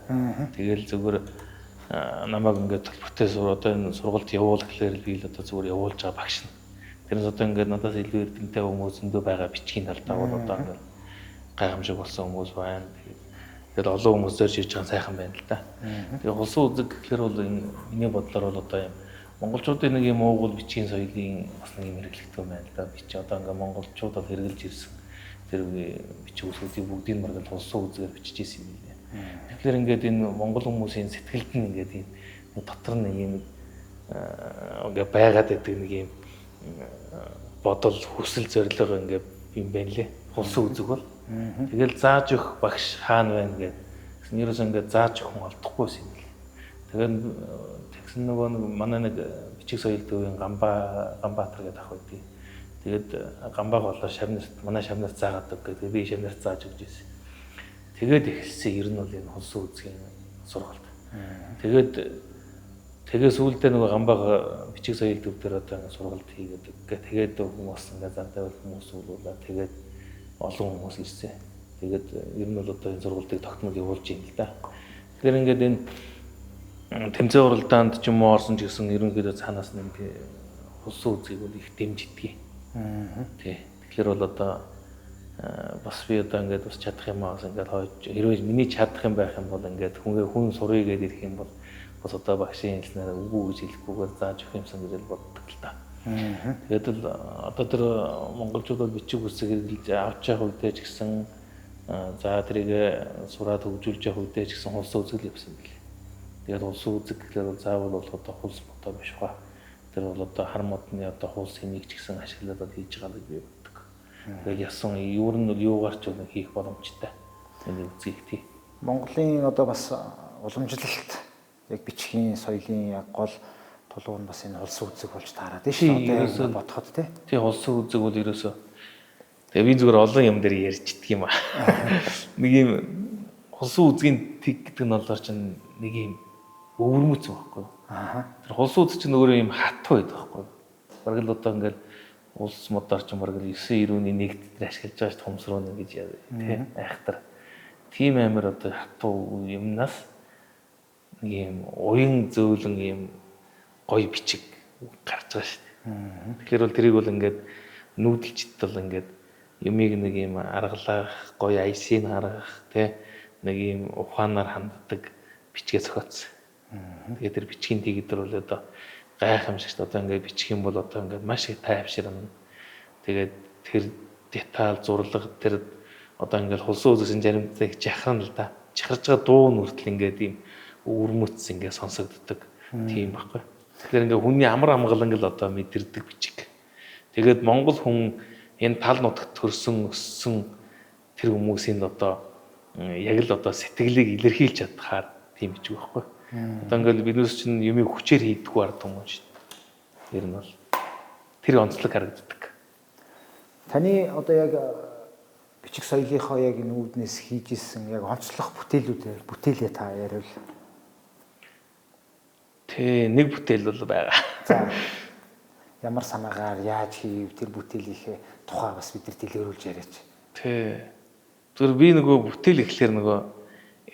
Тэгэл зүгээр намайг ингээд төлбөртэй одоо энэ сургалт явуул гэхлээр би л одоо зүгээр явуулж байгаа багш нь. Тэрнээс одоо ингээд надаас илүү эрдэмтэй хүмүүс зөндөө байгаа бичгийн талдаа бол одоо ингээд гайхамшиг болсон хүмүүс байна. Тэгээд олон хүмүүс зорж ирж байгаа сайхан байна л да. Тэгээ хулсан үзэг гэхлээр бол энэ миний бодлоор бол одоо юм монголчуудын нэг юм уугуул бичгийн соёлын бас нэг юм хэрэглэгдэх байна л да. Бичиг одоо ингээд монголчууд бол хэрэгжилж ирсэн тэр бичиг үсгүүдийг бүгдийг бараг л хулсан үзгээр бичиж ирсэн юм лээ. Тэгэхээр ингээд энэ монгол хүмүүсийн сэтгэлд нь ингээд ийм дотор нэг юм ингээд байгаад байдаг нэг юм бодол, хүсэл, зорилго ингээд юм байна лээ. Хулсан үзэг бол. Тэгэл зааж өгөх багш хаана байна гэдэг. Тэгсэн ерөөсөө ингээд зааж өгөх хүн олдохгүйсэн юм лээ. Тэгээд тэгсэн нөгөө нэг манай нэг бичиг соёл төвийн Ганбаатар гэдэг ах байдгийг. Тэгээд Ганбааг болоо шавнарт манай шавнарт заагаад өг гэдэг. Би шавнарт зааж өгч ирсэн. Тэгээд эхэлсэн ер нь бол энэ хулсан үзгийн сургалт. Тэгээд сүүлдээ нөгөө Ганбааг бичиг соёл төв дээр одоо ингэ сургалт хийгээд өг. Тэгээд хүмүүс ингээ зан тавил хүмүүс уулуулаа. Тэгээд олон хүмүүс ирсэн. Тэгээд ер нь бол одоо энэ сургалтыг тогтмол явуулж байна л да. Тэгэхээр ингээд энэ тэмцээн уралдаанд ч юм уу орсон ч гэсэн ерөнхийдөө цаанаас нь хулсан үзгийг бол их дэмждэг. Тий. Тэгэхээр бол одоо бас би одоо ингээд бас чадах юм аа ингээд хойж хэрвээ миний чадах юм байх юм бол ингээд хүн сурыг гээд ирэх юм бол бас одоо багшийн хэлснээр үгүй гэж хэлэхгүйгээр зааж өгөх юмсан гэж боддог л та. Тэгээд л одоо тэр монголчууд бол бичиг үсэг хэрэглэж авч явах үедээ ч гэсэн за тэрийг сураад хөгжүүлж явах үедээ ч гэсэн хулсан үзэг л явсан бэл. Тэгээд хулсан үзэг гэхлээр бол заавал бол одоо хулс модоо биш ба. Тэр бол одоо хар модны одоо хулс хэмийг ч гэсэн ашиглаад бол хийж байгаа гэж би боддог. Тэгээд ясан юу нь юугаар ч бол хийх боломжтой. Энэ үзгийг тий. Монголын одоо бас уламжлалт яг бичгийн соёлын яг гол тулгуур нь бас энэ хулсан үзэг болж таарад тийм шүү. Одоо бодоход тий. Тий, хулсан үзэг бол ерөөсөө тэгээ би зүгээр олон юм дээр ярьждэг юм аа. Нэг юм хулсан үзгийн тэг гэдэг нь болоор чинь нэг юм өвөрмөц байхгүй юу? Аа. Тэр хулсан үзэг чинь өөрөө юм хатуу байдаг байхгүй юу? Бараг л одоо ингээл улс модоор чинь бараг л 9 90-ний нэгд дээр ашиглаж байгаа шүү дээ хумсруу ингэж тий айхтар. Тийм амар одоо хатуу юмнаас нэг юм уян зөөлөн юм гоё бичиг гарч байгаа шүү дээ. Тэгэхээр бол тэрийг бол ингээд нүүдэлчд бол ингээд юмыг нэг юм аргалах, гоё айсыг харгах тий нэг юм ухаанаар ханддаг бичгээ зохиоцсон. Тэгээд тэр бичгийн тиг дээр бол одоо гайхамшигт одоо ингээд бичих юм бол одоо ингээд маш их тайвширна. Тэгээд тэр деталь зурлага тэр одоо ингээд хулсан үзсэн жаримтай их жахрана л да. Чахарж байгаа дуу нь хүртэл ингээд ийм өвөрмөц ингээд сонсогддог тийм байхгүй. Тэгэхээр ингээд хүний амар амгалан л одоо мэдэрдэг бичиг. Тэгээд монгол хүн энэ тал нутагт төрсөн өссөн тэр хүмүүсийн одоо яг л одоо сэтгэлийг илэрхийлж чадхаар тийм бичиг байхгүй. Одоо ингээд биднээс чинь юмыг хүчээр хийдэггүй ард түмэн шүү дээ. Ер нь бол тэр онцлог харагддаг. Таны одоо яг бичиг соёлынхоо яг энэ үүднээс хийж исэн яг онцлог бүтээлүүдээр бүтээлээ та яриул. Тий, нэг бүтээл бол байгаа. За. Ямар санаагаар яаж хийв тэр бүтээлийнхээ тухай бас бид нар дэлгэрүүлж яриач. Тий. Зүгээр би нөгөө бүтээл эхлэхээр нөгөө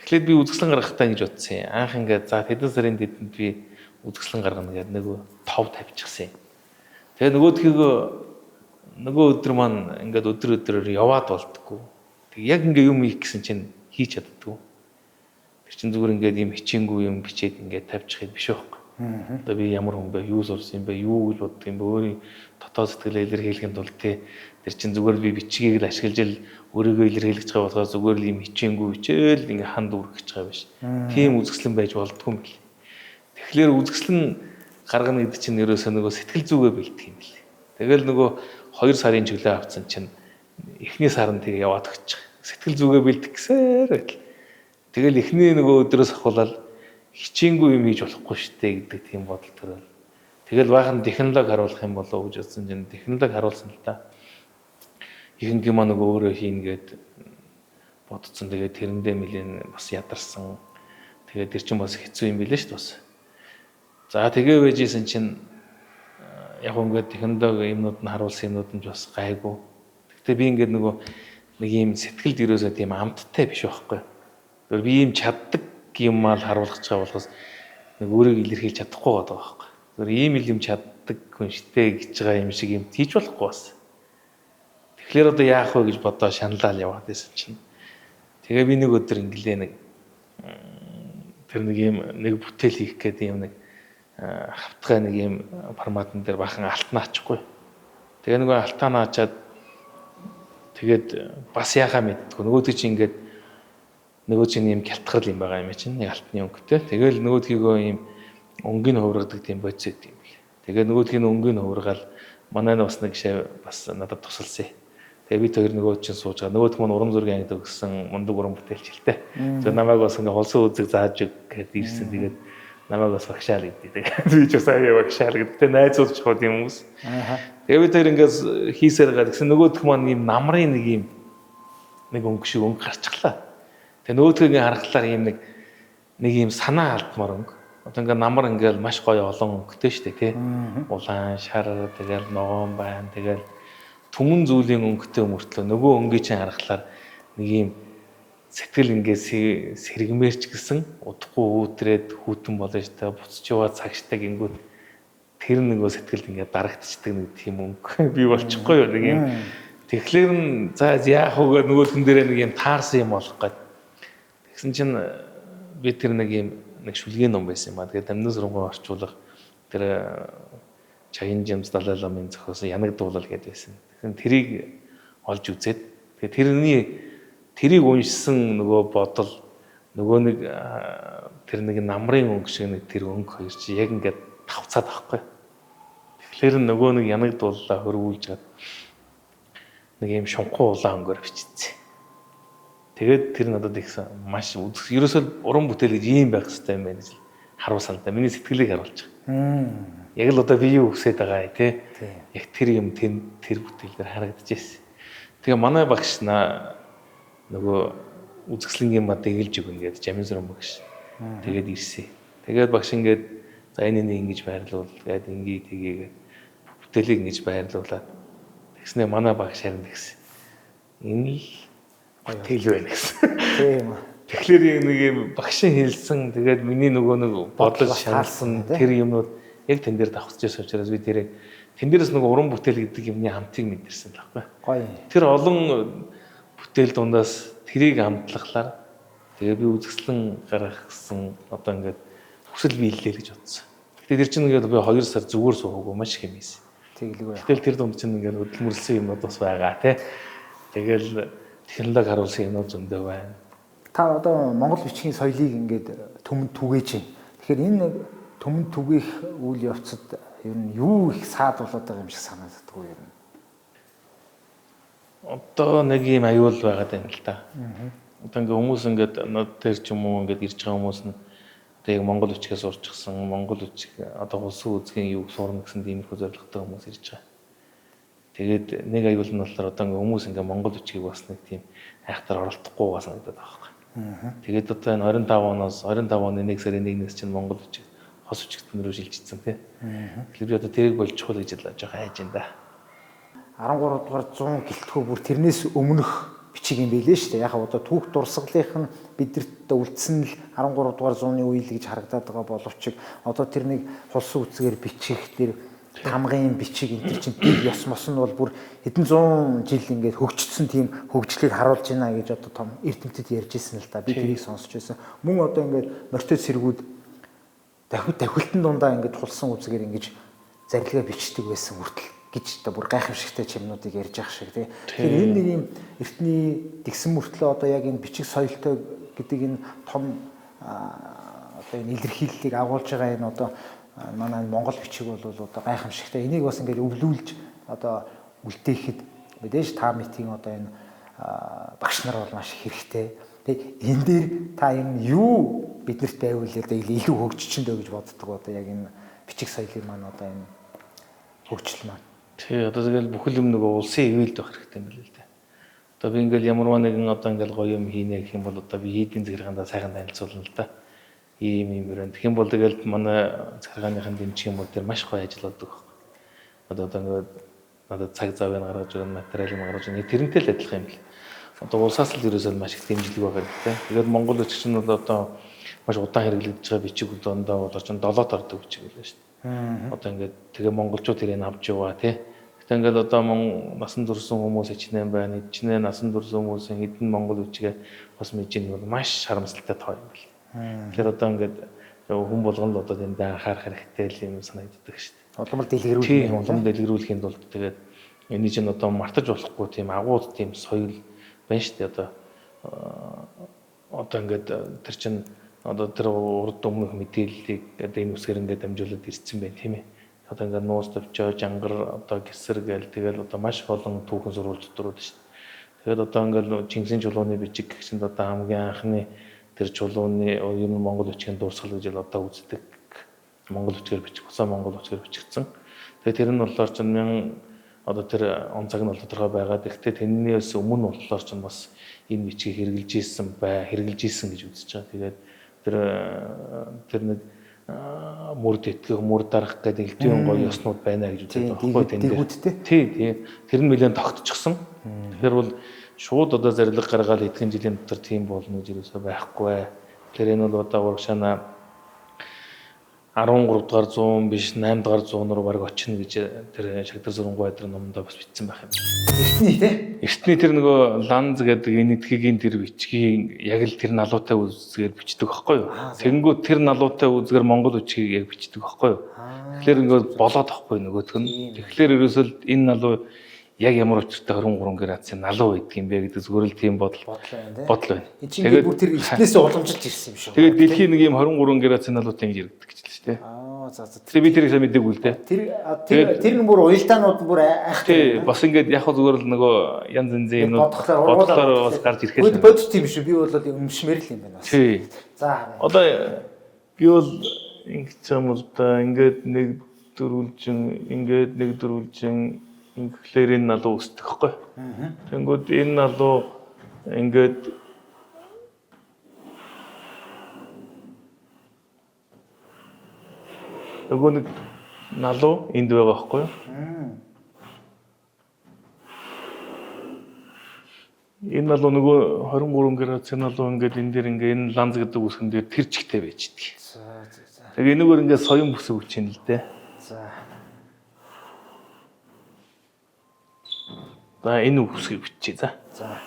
эхлээд би үзэсгэлэн гаргахтаа ингэж бодсон юм. Анх ингээд за хэдэн сарын дэдэнд би үзэсгэлэн гаргана гэдэг нөгөө тов тавьчихсан юм. Тэгээ нөгөөдхийгөө нөгөө өдөр маань ингээд өдөр өдрөөр яваад болдгоо. Тэг яг ингээд юм хийх гэсэн чинь хийж чаддгүй. Тэр чинь зүгээр ингээд юм хичээнгүй юм бичээд ингээд тавьчих юм биш байхгүй. Одоо би ямар хүн бэ? Юу сурсан юм бэ? Юу гэж боддог юм бэ? Өөрийн дотоод сэтгэлээ илэрхийлэхийн тулд тий тэр чинь зүгээр би бичгийг л ашиглаж л өөрийгөө илэрхийлж байгаа болохоор зүгээр л юм хичээнгүй бичээл ингээ ханд үргэж байгаа биш. Тийм үзэсгэлэн байж болдгүй юм бэл. Тэгэхээр үзэсгэлэн гаргана гэдэг чинь ерөөсөө нөгөө сэтгэл зүгээ бэлдэх юм бэл. Тэгэл нөгөө 2 сарын чөлөө авцсан чинь эхний сар нь тэгээ яваад өгчих. Сэтгэл зүгээ бэлдэх гэсээр байтал. Тэгэл эхний нөгөө өдрөөс ахуулаад хичээнгүй юм хийж болохгүй штэ гэдэг тийм бодол төрөөл. Тэгэл баахан технологи харуулах юм болоо гэж бодсон чинь технологи харуулсан л да. Ихэнх юм нөгөө өөрөө хийн гээд бодцсон. Тэгээд тэрэндээ нэлээн бас ядарсан. Тэгээд тэр чинь бас хэцүү юм билээ шүү дээ бас. За тэгээ байжсэн чинь яг ингээд технологи юмнууд нь харуулсан юмнууд нь бас гайгүй. Гэхдээ би ингээд нөгөө нэг юм сэтгэлд ерөөсөө тийм амттай биш байхгүй. Тэр би юм чаддаг юм аа л харуулах гэж байгаа болохоос нэг өөрийгөө илэрхийлж чадахгүй байгаа байхгүй. Тэр ийм л юм чаддаг хүн штэ гэж байгаа юм шиг юм тийж болохгүй бас. Тэгэхээр одоо яах вэ гэж бодоо шаналал яваад байсан чинь. Тэгээ би нэг өдөр инглээ нэг тэр нэг юм нэг бүтээл хийх гэдэг юм нэг хавтгай нэг юм форматн дээр бахан алтнаа ачихгүй. Тэгээ нөгөө алтаа ачаад тэгээд бас яхаа мэддэггүй. Нөгөөдг чинь ингээд нөгөө чинь юм гялтгал юм байгаа юм чинь нэг алтны өнгөтэй. Тэгэл нөгөөдгийгөө юм өнгийг хувиргадаг тийм бодис өгд юм бэл. Тэгээ нөгөөдгийг өнгийг хувиргаал манай нь бас нэг шав бас надад тусалсан. Тэгээ бид хоёр нөгөө чинь сууж байгаа. Нөгөөх маань урам зоригийн ангид өгсөн мундаг уран бүтээлч л тэ. Тэгээ намайг бас ингээ холсон үзэг зааж өг гэд ирсэн. Тэгээд намайг бас багшаал гэдэг. Тэгээд би ч бас аяа багшаал гэдэг. Тэгээ найзууд ч хот юм хүмүүс. Тэгээ бид хоёр ингээс хийсээр гаа гэсэн нөгөөх маань ийм намрын нэг ийм нэг өнгө шиг өнгө гарчглаа. Тэгээ нөгөөдхийг ингээ харахлаар ийм нэг ийм санаа алдмаар өнгө. Одоо ингээ намар ингээл маш гоё олон өнгөтэй шүү дээ тий. Улаан, шар, тэгэл ногоон байна. Тэгэл түмэн зүйлийн өнгөтэй мөртлөө нөгөө өнгийг чинь харахлаар нэг ийм сэтгэл ингээ сэргмээрч гисэн удахгүй үүтрээд хүүтэн болно шүү дээ. Буцаж яваа цагштай гингүүд тэр нөгөө сэтгэлд ингээ дарагдчихдаг нэг тийм өнгө би болчихгүй юу нэг юм. Тэгэхээр нь за яах вэ нөгөө хүн дээрээ нэг юм таарсан юм болох гээд. Тэгсэн чинь би тэр нэг юм нэг шүлгийн ном байсан юм а. Тэгээд Дамнас сургуулийн орчуулга тэр Чаян Жамс Далай ламын зохиосон Янаг дуулал гэдэг байсан. Тэгсэн тэрийг олж үзээд тэгээд тэрийг уншсан нөгөө бодол нөгөө нэг тэр нэг намрын өнгө шиг нэг тэр өнгө хоёр чи яг ингээд тавцаад байхгүй. Тэгэхээр нөгөө нэг янаг дууллаа хөрвүүлж гад нэг юм шунхуу улаан өнгөөр бичсэн. Тэгээд тэр надад ихсэн маш ерөөсөө уран бүтээл гэж ийм байх хэрэгтэй юм байна гэж харуулсан л да. Миний сэтгэлийг харуулж байгаа. Яг л одоо би юу хүсээд байгаа тий. Яг тэр юм тэр бүтээл дээр харагдчихсэн. Тэгээ манай багш нөгөө үзэсгэлэнгийн мадыг илж өгнө гэдэг Жамин Сүрэн багш. Тэгээд ирсэн. Тэгээд багш ингээд за энэ нэг ингэж байрлуул гээд ингээ тгийгээд бүтээлийг ингэж байрлуулад тэгснэ манай багш харин тэгсэн. Энэ л бүтээл байна гэсэн. Тийм. Тэгэхээр нэг юм багшийн хэлсэн тэгээд миний нөгөө нэг бодол шаналсан тэр юмнууд яг тэн дээр давхцаж байсан учраас би тэрийг тэн дээрээс нөгөө уран бүтээл гэдэг юмны амтыг мэдэрсэн л байхгүй. Гоё. Тэр олон бүтээл дундаас тэрийг амтлахлаар тэгээ би үзэсгэлэн гаргах гэсэн одоо ингээд хүсэл биеллээ гэж бодсон. Гэтэ тэр чинь ингээд би 2 сар зүгээр суугаагүй маш их юм хийсэн. Тэглгүй. Гэтэл тэр дунд чинь ингээд хөдөлмөрлсөн юмнууд бас байгаа тий. Тэгэл технологи харуулсан юмнууд зөндөө байна. Та одоо Монгол бичгийн соёлыг ингээд түмэнд түгээж байна. Тэгэхээр энэ түмэнд түгээх үйл явцад ер нь юу их саад болоод байгаа юм шиг санагддаг уу ер нь? Одоо нэг юм аюул байгаад байна л да. Одоо ингээ хүмүүс ингээд над дээр ч юм уу ингээд ирж байгаа хүмүүс нь одоо яг Монгол бичгээс сурчсан, Монгол бичиг одоо улсын үзгийн юу сурна гэсэн тиймэрхүү зорилготой хүмүүс ирж байгаа. Тэгээд нэг аюул нь болохоор одоо ингээ хүмүүс ингээ Монгол бичгийг бас нэг тийм айхтар оролдохгүй байгаа санагдаад байгаа байхгүй. Тэгээд одоо энэ 25 оноос 25 оны 1 сарын 1-ээс чинь Монгол бичиг хос бичигтэн рүү шилжчихсэн тий. Тэгэхээр би одоо тэрийг болчихвол гэж л жоохон айж байна да. 13 дугаар 100 гэлтгүү бүр тэрнээс өмнөх бичиг юм байлээ шүү дээ. Яг одоо түүх дурсгалынх нь бидэрт үлдсэн л 13 дугаар зууны үе л гэж харагдаад байгаа боловч одоо тэр нэг хулсан үцгээр бичих тэр тамгын бичиг энэ төр чинь дэг ёс мос нь бол бүр хэдэн зуун жил ингээд хөгжсөн тийм хөгжлийг харуулж байна гэж одоо том эрдэмтэд ярьж ирсэн л да. Би тэрийг сонсч байсан. Мөн одоо ингээд морьтой цэргүүд давхилтан дундаа ингээд хулсан үцгээр ингэж зарилгаа бичдэг байсан хүртэл гэж одоо бүр гайхамшигтай чимнүүдийг ярьж явах шиг тий. Тэгэхээр энэ нэг юм эртний дэгсэн мөртлөө одоо яг энэ бичиг соёлтой гэдэг энэ том одоо энэ илэрхийллийг агуулж байгаа энэ одоо манай Монгол бичиг бол одоо гайхамшигтай. Энийг бас ингээд өвлүүлж одоо үлдээхэд мэдээж та мэтийн одоо энэ багш нар бол маш хэрэгтэй. Тэг энэ дээр та энэ юу биднэрт байвал одоо илүү хөгжичин дөө гэж боддог одоо яг энэ Бичиг соёлын маань одоо энэ хөгжил маань. Тий, одоо тэгэл бүхэл юм нөгөө улсын ивэлд байх хэрэгтэй юм билээ л дээ. Одоо би ингээл ямарваа нэгэн одоо ингээл гоё юм хийнэ гэх юм бол одоо би хийдийн захиргаандаа сайхан танилцуулна л да. Ийм юм өрөө. Тэгэх юм бол тэгэл манай захиргааныхын дэмжих юм бол тэр маш гоё ажил болдог байхгүй. Одоо ингээд надад цаг завыг гаргаж өгнө, материалыг гаргаж өгнө. Тэрнтэй л адилхан юм л. Одоо улсаас л ерөөсөө маш их дэмжлэг байх хэрэгтэй. Тэгээд Монгол бичиг нь бол одоо маш удаан хэрэглэгдэж байгаа бичиг дандаа бол чинь долоот ордог бичиг байлаа шүү дээ. Одоо ингээд тэгээ монголчууд тэрийг авч яваа тий. Гэтэ ингээд одоо насан турсан хүмүүс хичнээн байна. Хичнээн насан турсан хүмүүсийн хэдэн монгол бичгээ бас мэдж ийн бол маш харамсалтай тоо юм бэл. Тэгэхээр одоо ингээд хүн болгон л одоо тэндээ анхаарах хэрэгтэй л юм санагддаг шүү дээ. Улам л дэлгэрүүлэх Тийм, улам дэлгэрүүлэхийн тулд тэгээд энэ чинь одоо мартаж болохгүй тийм агууд тийм соёл байна шүү дээ. Одоо ингээд тэр чинь одоо тэр урд өмнөх мэдээллийг одоо энэ үсгээр ингээд дамжуулаад ирсэн байна тийм ээ. Одоо ингээд нуус төвчөө, жангар, одоо гисэр гээл тэгэл одоо маш олон түүхэн сурвалж дотрууд шүү дээ. Тэгээд одоо ингээд Чингисийн чулууны бичиг гэх чинь одоо хамгийн анхны тэр чулууны ер нь Монгол бичгийн дуурсгал гэж л одоо үздэг. Монгол бичгээр бичих, бусаа монгол бичгээр бичигдсэн. Тэгээд тэр нь болохоор чинь одоо тэр он цаг нь бол тодорхой байгаа. Тэгэхдээ тэрнээс өмнө болохоор чинь бас энэ бичгийг хэрэгжилж исэн бай, хэрэгжилж исэн гэж үзэж байгаа. Тэгээд тэр нэг мөр тэтгэх, мөр дарах гэдэг элдвийн гоё ёснууд байна гэж үздэг байхгүй тэн дээр. Тий, тий. Тэр нь нэлээд тогтчихсон. Тэгэхээр бол шууд одоо зарилга гаргаад эдгээр жилийн дотор тийм болно гэж юусоо байхгүй. Тэгэхээр энэ бол одоо урагшаана 13 дугаар зуун биш 8 дугаар зуун руу баг очино гэж тэр Шагдар Зүрэнгуй өдөр номдоо бас бичсэн байх юм. Эртний тий. Эртний тэр нөгөө ланз гэдэг энэ этгээгийн тэр бичгийн яг л тэр налуутай үзгээр бичдэг байхгүй юу? Тэгэнгүүт тэр налуутай үзгээр монгол бичгийг яг бичдэг байхгүй юу? Тэгэхээр ингээд болоод байхгүй нөгөөх нь. Тэгэхээр ерөөсөө энэ налуу яг ямар учиртай 23 градусын налуу байдаг юм бэ гэдэг зүгээр л тийм бодол байна. Бодол байна. Тэгээд бүр тэр эртнээсээ уламжилж ирсэн юм шиг. Тэгээд дэлхийн нэг юм 23 градусын налуутай ингэж иргэдэг гэж л шүү дээ. Аа за за. Тэгээ би тэрийг сайн мэдээгүй л дээ. Тэр нь бүр уялдаанууд нь бүр айхтай. Тий, бас ингээд яг зүгээр л нөгөө янз янзын юмнууд бодлохоор бас гарч ирэх юм. Бодит юм шүү. Би бол өмшмөр л юм байна бас. Тий. За. Одоо би бол ингэж юм л да ингээд нэг дөрвөлжин ингээд нэг дөрвөлжин ингээхээр энэ налуу өсдөг байхгүй. Тэнгүүд энэ налуу ингээд нөгөө нэг налуу энд байгаа байхгүй юу? Энэ налуу нөгөө 23 градусын налуу ингээд энэ дээр ингээд энэ ланз гэдэг үсгэн дээр тэр чигтээ байж идэг. За за. Тэгээ энэгээр ингээд соён бүсэг өгч юм л дээ. За. За энэ үсгийг биччихье за. За.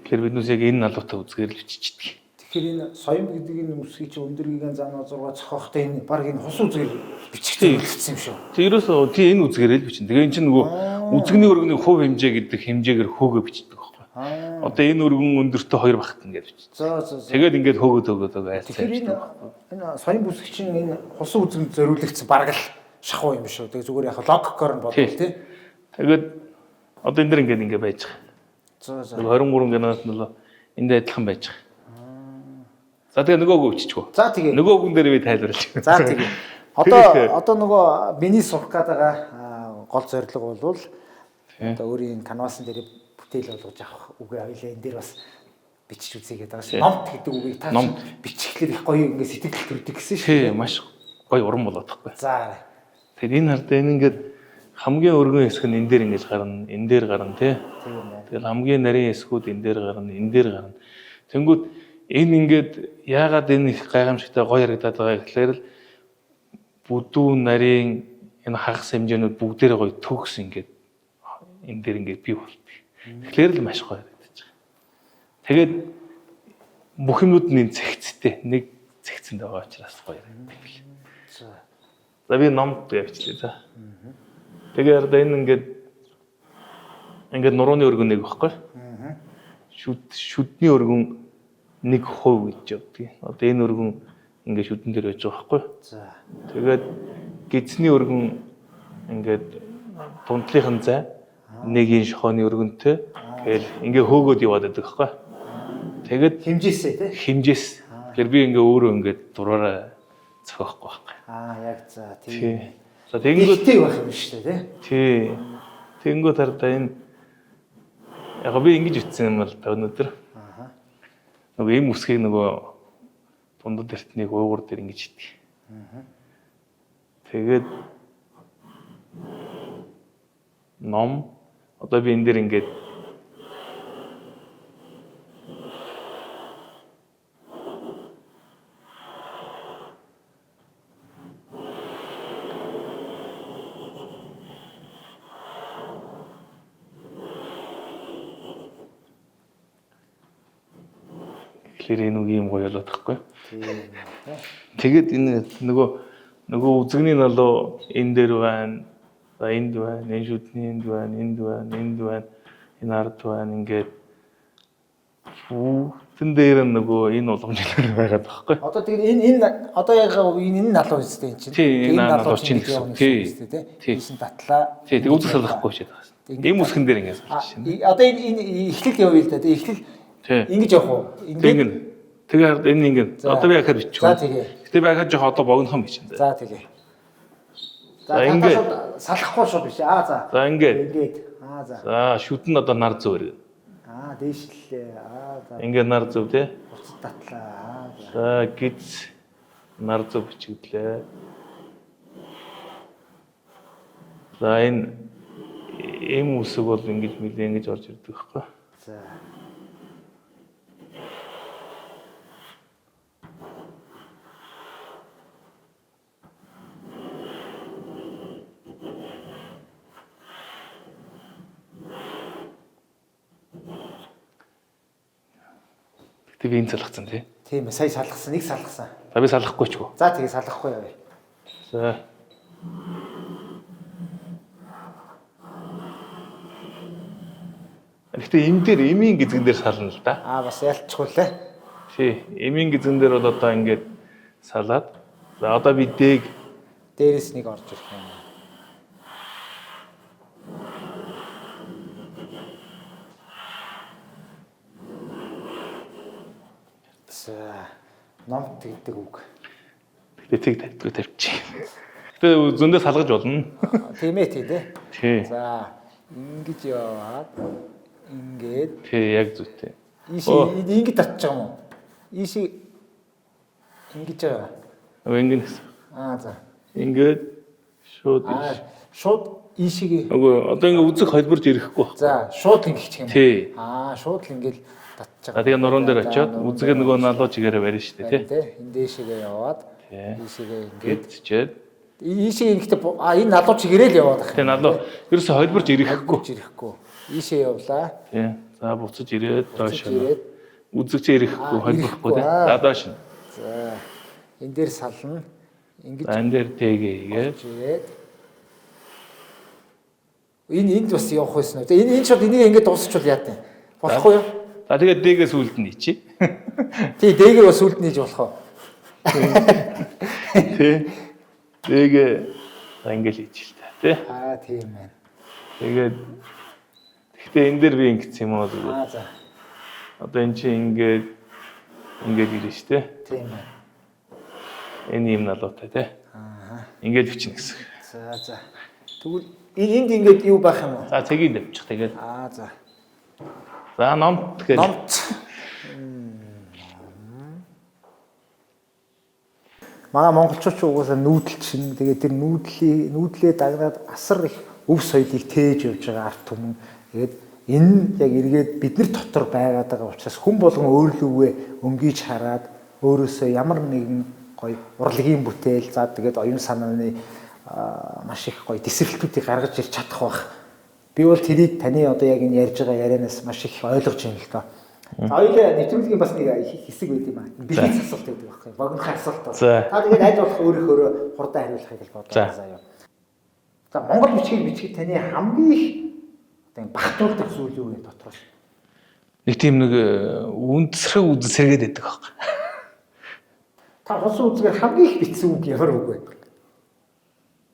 Тэгэхээр биднээс яг энэ налуутай үзгээр л биччихдэг. Тэгэхээр энэ соён гэдэг энэ үсгийг чи өндөр гигэн зам 6 цохохтой энэ баг энэ хус үзгээр бичгтэй хэлсэн юм шүү. Тэг ерөөсөө тий энэ үзгээрээ л бичнэ. Тэгээ энэ чинь нөгөө үзэгний өргөний хувь хэмжээ гэдэг хэмжээгээр хөөгөө бичдэг байхгүй. Одоо энэ өргөн өндөртөө 2 багт ингээд бичдэг. За за. Тэгээд ингээд хөөгөө хөөгөө хөөгөө айлцаа. Тэгэхээр энэ соён бүсэг чинь энэ хус үзгэнд зориулагдсан баг л шахуу юм шүү. Тэгээ зүгээр яг логикоор нь бодвол тий. Тэгээд одоо энэ дэр ингээд ингээд байж байгаа. За за. 23 градус нь бол энд адилхан байж байгаа. За тэгээ нөгөөгөө өччихв. За тэгээ. Нөгөө үгэн дээр би тайлбарлаж. За тэгээ. Одоо нөгөө миний сурах гээд байгаа гол зорилго бол одоо өөрийн канвасын дээр бүтээл болгож авах үгээ хоёлаа энэ дээр бас бичиж үзье гэдэг байгаа шүү. Номт гэдэг үгийг та бичихлээр их гоё ингээ сэтгэл төрдөг гэсэн шүү. Тий, маш гоё уран болоод байхгүй. За. Тэгэхээр энэ хардаа энэ ингээд хамгийн өргөн хэсэг нь энэ дээр ингэж гарна, энэ дээр гарна тий. Тэгэл хамгийн нарийн хэсгүүд энэ дээр гарна, энэ дээр гарна. Тэнгүүд энэ ингээд яагаад энэ их гайхамшигтай гоё харагдаад байгаа гэхлээр л бүдүү нарийн энэ хагас хэмжээнүүд бүгдээрээ гоё төгс ингээд энэ дээр ингээд бий болдог. Тэгэхээр л маш гоё харагдаж байгаа. Тэгээд бүх юмнууд нь энэ цэгцтэй нэг цэгцэнд байгаа учраас гоё харагддаг бил. За би номд явчихлаа за. Тэгээ хараа энэ ингээд нурууны өргөн нэг байхгүй. Шүдний өргөн 1% гэж явдаг. Одоо энэ өргөн ингээд шүдэн дээр байж байгаа байхгүй. За. Тэгээд гидсний өргөн ингээд дундлынхан зай нэг энэ шохооны өргөнтэй Тэгэл ингээ хөөгөөд яваад байдаг байхгүй. Тэгэд Хэмжээсээ тий. хэмжээс. Тэгэхээр би ингээ өөрөө ингээ дураараа зохиохгүй байхгүй. Аа яг за Тий. тийм. За тэгэнгүүт Тэгтэй байх юм шүү дээ тий. тий. Тэгэнгүүт хардаа энэ яг би ингэж үтсэн юм бол та өнөөдөр. Аа. Нөгөө эм үсгийг нөгөө дундад эртнийг уугур дээр ингэж идэг. Тэгээд ном одоо би энэ дээр ингээд Тэгэхээр энэ үг юм гоё болоод тахгүй. Тийм тий. Тэгээд энэ нөгөө нөгөө үзэгний налуу энэ дээр байна. За энд байна, энэ шүдний энд байна, энд байна, энд байна, энэ ард байна ингээд бүгдэн дээр нь нөгөө энэ уламжлал байгаад байхгүй. Одоо тэгээд энэ энэ одоо яг энэ энэ налуу үстэй энэ чинь. Тий, энэ налуу чинь чинь явна тий. гэсэн үстэй тий. Тий. Ийш нь татлаа. Тий, тэг үзэг салгахгүй шээд байгаа. Ингээд Эм үсгэн дээр ингээд А, салж шин. одоо энэ энэ эхлэл явъя л да. Тэг эхлэл Тий. ингэж явах уу? Тэг Ингээд ингээд тэгээ хард энэ ингээд За. одоо би ахад бичих. За, тэгээ. Гэтэ би ахад жоох одоо богинохон бичин. За тэгээ. За За, та ингээд. шууд салахгүй шууд биш. Аа за. За ингээд. Ингээд. Аа за. За шүд нь одоо нар зөв иргэн. Аа дээшлээ. Аа за. Ингээд нар зөв тий. Буцад татлаа. Аа за. За гиз нар зөв бичигдлээ. За энэ эм үсэг бол ингэж нэлээ ингэж орж ирдэг байхгүй. За. Гэтэ би энэ салгацсан тий. Тийм ээ, сая салгасан, нэг салгасан. За би салахгүй ч гоо. За тэгээ салгахгүй явъя. За. Гэтэ эм дээр эмийн гизгэн дээр сална л да. Аа бас ялчихвлээ. Тий, эмийн гизгэн дээр бол одоо ингээд салаад. За одоо би дэг Дээрээс нэг орж ирэх юм. За номт гэдэг үг. Гэтэ тэг тавьдгүй тавьчих. Гэтэ зөндөө салгаж болно. Аа, Тийм ээ тий дээ. Тий. За ингэж яваад ингээд Тий, яг зүйтэй. ийш Оо. ингэж татчих юм уу? Ийш ингэж байгаа. Нөгөө ингэн гэсэн. Аа за. Ингээд шууд Аа шууд ийшээ нөгөө одоо ингээ үзэг холборж ирэхгүй баг. За шууд л ингэчих юм. Тий. Аа шууд л ингээл татчих. За тэгээ нуруунд дээр очиод үзгээ нөгөө налуу чигээрээ барина шүү дээ, тий. тий. Энэ дээшээгээ яваад Тий. ийшээгээ ингээд Ингээд чичээд ийшээ ингэхдээ а энэ налуу чигээрээ л яваад ах. тий налуу ерөөсө холборж ирэхгүй. Ирэхгүй. Ирэхгүй. Ийшээ явлаа. Тий. За буцаж ирээд доош. Буцаж ирээд. Үзэг чи ирэхгүй, Аа, холборохгүй тий. ирэхгүй, аа. За доош. За энэ дээр сална. Ингэж За энэ дээр тэгээ хийгээд ирээд энэ энд бас явах байсан уу? Энэ энэ шууд энийг ингээд дуусчвал яа тань. Болохгүй юу? За тэгээд дэгээ сүлд нь ичээ. Тий, дээгээ бас сүлд нээж болох уу? Тий. Дэгээ за ингээл ичээ л та тий. Аа тийм байна. Тэгээд гэхдээ энэ дээр би ингэсэн юм уу зүгээр. Аа за. Одоо эн чинь ингээд ингээд ирнэ шүү дээ. Тийм байна. Энэ юм налуутай тий. Аа. Ингээд бичнэ гэсэн. За за. Тэгвэл энэ энд ингээд юу байх юм уу? За цэгийг тавьчих тэгээд. Аа за. За номт гэж. Номт. Манай монголчууд ч угаасаа нүүдэл чинь тэгээд тэр нүүдлийн нүүдлээ дагнаад асар их өв соёлыг тээж явж байгаа ард түмэн. Тэгээд энэ нь яг эргээд бид нар дотор байгаад байгаа учраас хүн болгон өөрлөвөө өнгийж хараад өөрөөсөө ямар нэгэн гоё урлагийн бүтээл за тэгээд оюун санааны маш их гоё тесрэлтүүдийг гаргаж ирч чадах байх. Би бол тэрийг таны одоо яг энэ ярьж байгаа ярианаас маш их ойлгож байна л доо. За хоёулаа нэвтрүүлгийн бас нэг хэсэг байд юм аа. Бэлгийн асуулт байдаг байхгүй. Богинохон асуулт бол. Та тэгээд аль болох өөрийнхөө хурдан хариулахыг л бодлоо заяа. За Монгол бичгийг бичгээд таны хамгийн их одоо юм багтуулдаг зүйл юу вэ дотроос? Нэг тийм нэг үндсрэг үзсэргээд байдаг байхгүй. Та хулсан үзгээр хамгийн их бичсэн үг ямар үг вэ?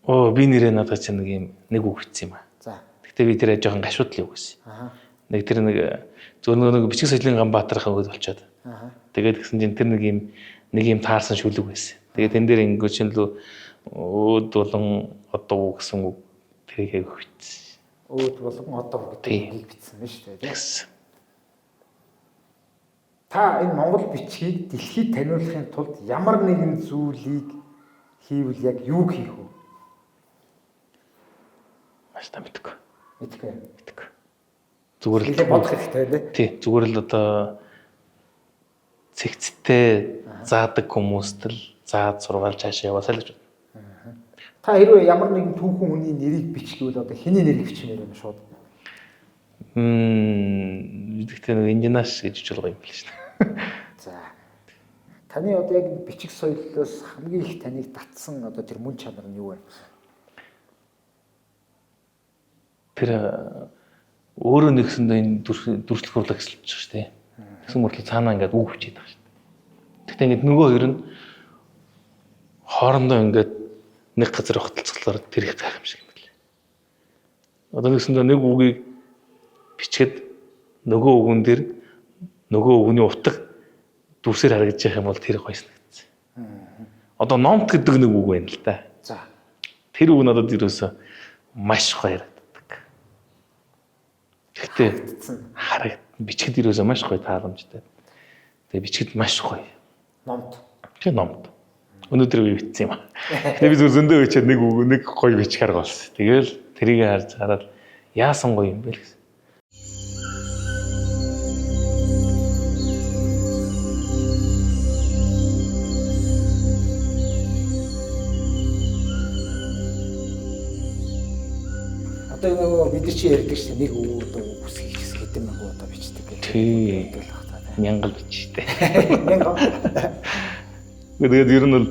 Оо би нэрээ надад чинь нэг юм нэг үг бичсэн юм аа. За. Гэтэ би тэрэ жоохон гашуудлын үг гэсэн. Аа. Нэг тэр нэг зөв нэг бичиг соёлын Ганбаатарын өгöd болчоод. Тэгээд гисэн чинь тэр нэг юм таарсан шүлэг байсан. Тэгээд тэн дээр ингэв чинь лүү өөд болон одоо гэсэн үг тэрийг аяг бичсэн. Өөд болон одоо гэдэг үгийг бичсэн байна шүү дээ. Тэгсэн. Та энэ монгол бичгийг дэлхийд таниулахын тулд ямар нэгэн зүйлийг хийвэл яг юуг хийх вэ? Маш та мэдгүй. Мэдгүй. Мэдгүй. Зүгээр л Нэлээ бодох хэрэгтэй тий. Тий, зүгээр л одоо цэгцтэй заадаг хүмүүст л заад сургаал цаашаа яваасаа л гэж бодно. Та хэрвээ ямар нэгэн түүхэн хүний нэрийг бичгэвэл одоо хэний нэрийг бичмээр юм шууд? Гэхдээ нэг инженаш гэж бичвэл гоё юм биш үү? За. Таны одоо яг бичиг соёлоос хамгийн их таныг татсан одоо тэр мөн чанар нь юу вэ? Тэр өөрөө нэгсэндээ энэ дүрслэх хурлаа гэсэлж байгаа шүү дээ. Тэгсэн мөртлөө цаанаа ингээд үг бичээд байгаа шүү дээ. Гэхдээ ингээд нөгөө хоёр нь хоорондоо ингээд нэг газар огтлцохлоор тэр их гайхамшиг юм билээ. Одоо нэгсэндээ нэг үгийг бичгээд нөгөө үгэн дээр нөгөө үгний утга дүрсээр харагдаж явах юм бол тэр гоё санагдсан. Одоо номт гэдэг нэг үг байна л да. За. Тэр үг надад ерөөсөө маш гоё харагддаг. Гэхдээ харагд бичгэд ерөөсөө маш гоё тааламжтай. Тэгээ бичгэд маш гоё. Номт. Тэр номт. Өнөөдөр би бичсэн юм аа. Тэгээ би зүгээр зөндөө бичээд нэг үг нэг гоё бичгээр болсон. Тэгээл тэрийг харж хараад яасан гоё юм бэ л гэсэн. Одоо нөгөө бид нар чи ярьдаг шүү дээ нэг үг одоо үсгийг хэсэг хэдэн мянган удаа бичдэг гэх. Тий. Мянгал бичтэй. Мянган. Тэгээд ер нь бол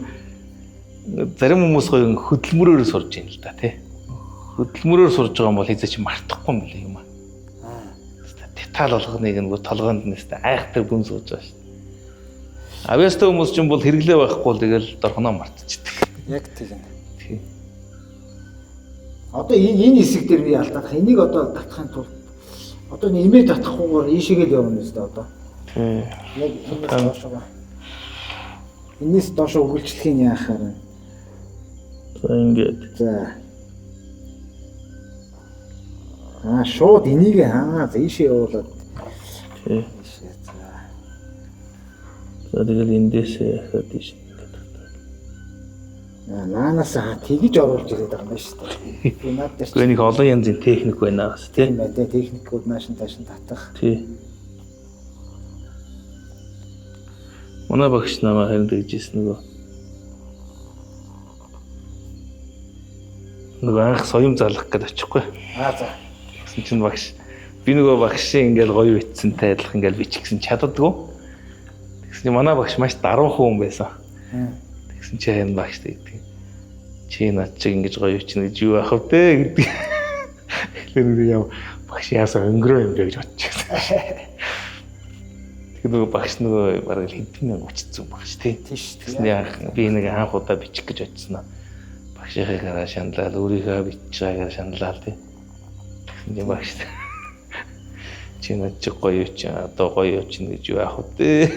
зарим хүмүүс гоё хөдөлмөрөөр сурж байна л да тий. Хөдөлмөрөөр сурж байгаа юм бол хэзээ чи мартахгүй юм билээ юм аа. Деталь болгоныг нөгөө толгоонд нэстэ айхтар гүн сууж байгаа шүү дээ. Авьяастай хүмүүс ч юм бол хэрэглээ байхгүй бол тэгэл дорхоноо мартчихдаг. Яг тийм. Тий. Одоо энэ хэсэг дээр би алдах. Энийг одоо татахын тулд одоо энэ имээ татахгүйгээр ийшээгээ л явна үстэй одоо. Тий. Яг энэс доошоо. Энэс доошоо үргэлжлэхийг яахаар байна. За ингээд. За. Аа шууд энийг за ийшээ явуулаад. Тий. Ийшээ за. За тэгэл эндээс яхаад ийш ингээд татаад. Наанаас тэгж оруулж ирээд байгаа юм байна шүү дээ. Би над дээр Гэхдээ нэг олон янзын техник байна бас тий. Тийм байна тий. Техникүүд наашин таашин татах. Тий. Манай багш намайг харин тэгжсэн нөгөө анх соём залах гээд очихгүй. Аа за. Тэгсэн чинь багш би нөгөө багшийн ингээл гоё битсэнтэй адилхан ингээл бичих гэсэн чаддаггүй. Тэгсэн чинь манай багш маш даруухан хүн байсан. Тэгсэн чи энэ багш тэгдэг. Чи над чиг ингэж гоё бичнэ гэж юу ах вэ гэдэг. Тэгэхээр нэг яа багш яасан өнгөрөө юм бэ гэж бодчихсон. Тэгэхээр нөгөө багш нөгөө бараг л хэдэн мянга өчсөн багш тий. Тийм шүү Тэгсэн яах би нэг анх удаа бичих гэж очсон. Багшийнхаа гараа шаналал өөрийнхөө бичиж байгаагаар шаналал тий. Тэгсэн чинь багш чи над чиг гоё чи одоо гоё чинь гэж юу ах вэ?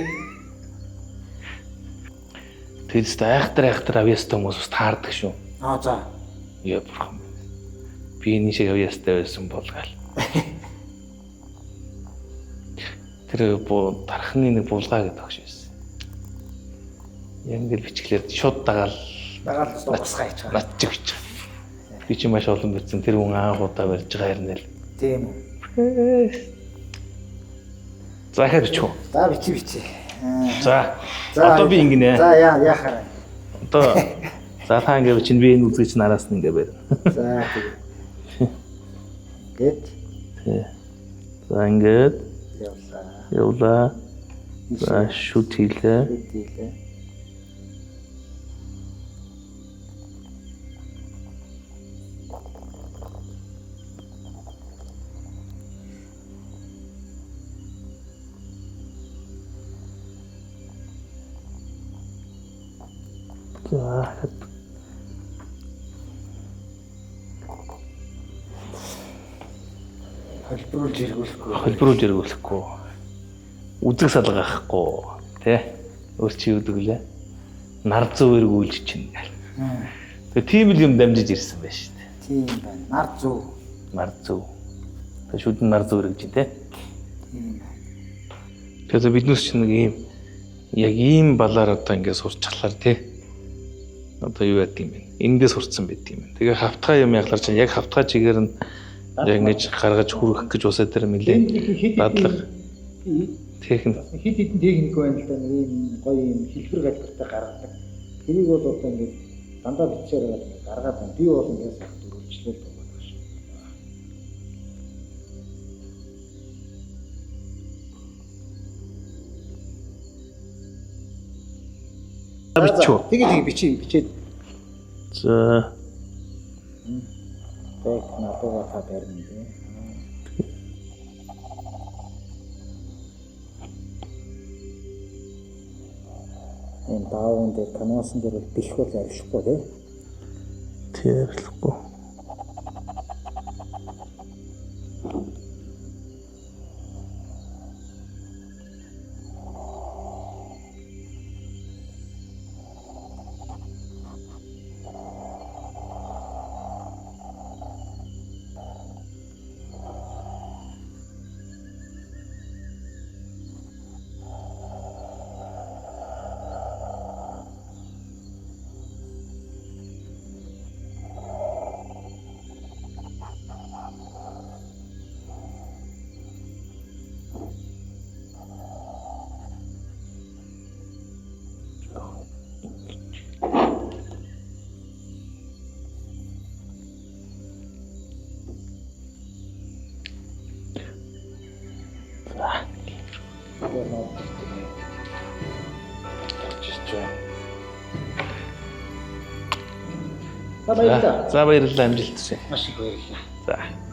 Тэрс айхтар авьяастай хүмүүс бас таардаг шүү. Аа за. Яа бурхан. Би энэ шиг авьяастай байсан бол гал. Тэр дархны нэг булгаа гэдэг багш байсан. Яг ингээд бичглээр шууд дагаал Дагаал угсгаа хийж байгаа. над чиг бичих. Би чи маш олон бичсэн. Тэр хүн анх удаа барьж байгаа хэрнээл. Тийм үү. За ихээр бичих үү? За бичи бичи. За. Одоо би ингэнэ. За яа яхаарай. Одоо за та ингэ чинь би энэ үзгийг чинь араас нь ингэ барина. За тэгээ. Ингээд Тий. За ингээд явлаа. явлаа. За шүт хийлээ. Шүт хийлээ. За хат. Холбруулж эргүүлэхгүй. Холбруулж эргүүлэхгүй. Үзэг салгахгүй тий. Өөр чи юу гэдэг лээ? Нар зүү эргүүлж чинь. Тэгээ тийм л юм дамжиж ирсэн байх шүү дээ. Тийм байна. Нар зүү. Нар зүү. Тэгээ шүдэн нар зүү эргэж чинь тий. Тийм байна. Тэгэхээр биднээс чинь нэг ийм яг ийм балаар одоо ингээд сурчхалаар тий. Одоо юу яд юм бэ? Эндээ сурцсан байд юм. Тэгээ хавтгай юм яглаар чинь яг хавтгай чигээр нь яг ингэж гаргаж хүргэх гэж усаа дээр нэлээ дадлага техник хэд хэдэн техник байна л да, нэг ийм гоё юм хэлбэр галбартай гаргадаг. Тэрийг бол одоо ингээд дандаа бичээр байгаад ингээд гаргаад байна. Би бол ингээд сайхан дөрвөлжлөл байгаа шүү. Бичүү. Тэгээ тэгээ бичээ бичээд. За. Тэг надууга та барина дээ. Энэ даавн дээр канвасан дээр бол бэлэх бол арилахгүй тий. Тий, арилахгүй. За баярлалаа. За баярлалаа, амжилт хүсье. Маш их баярлалаа. За.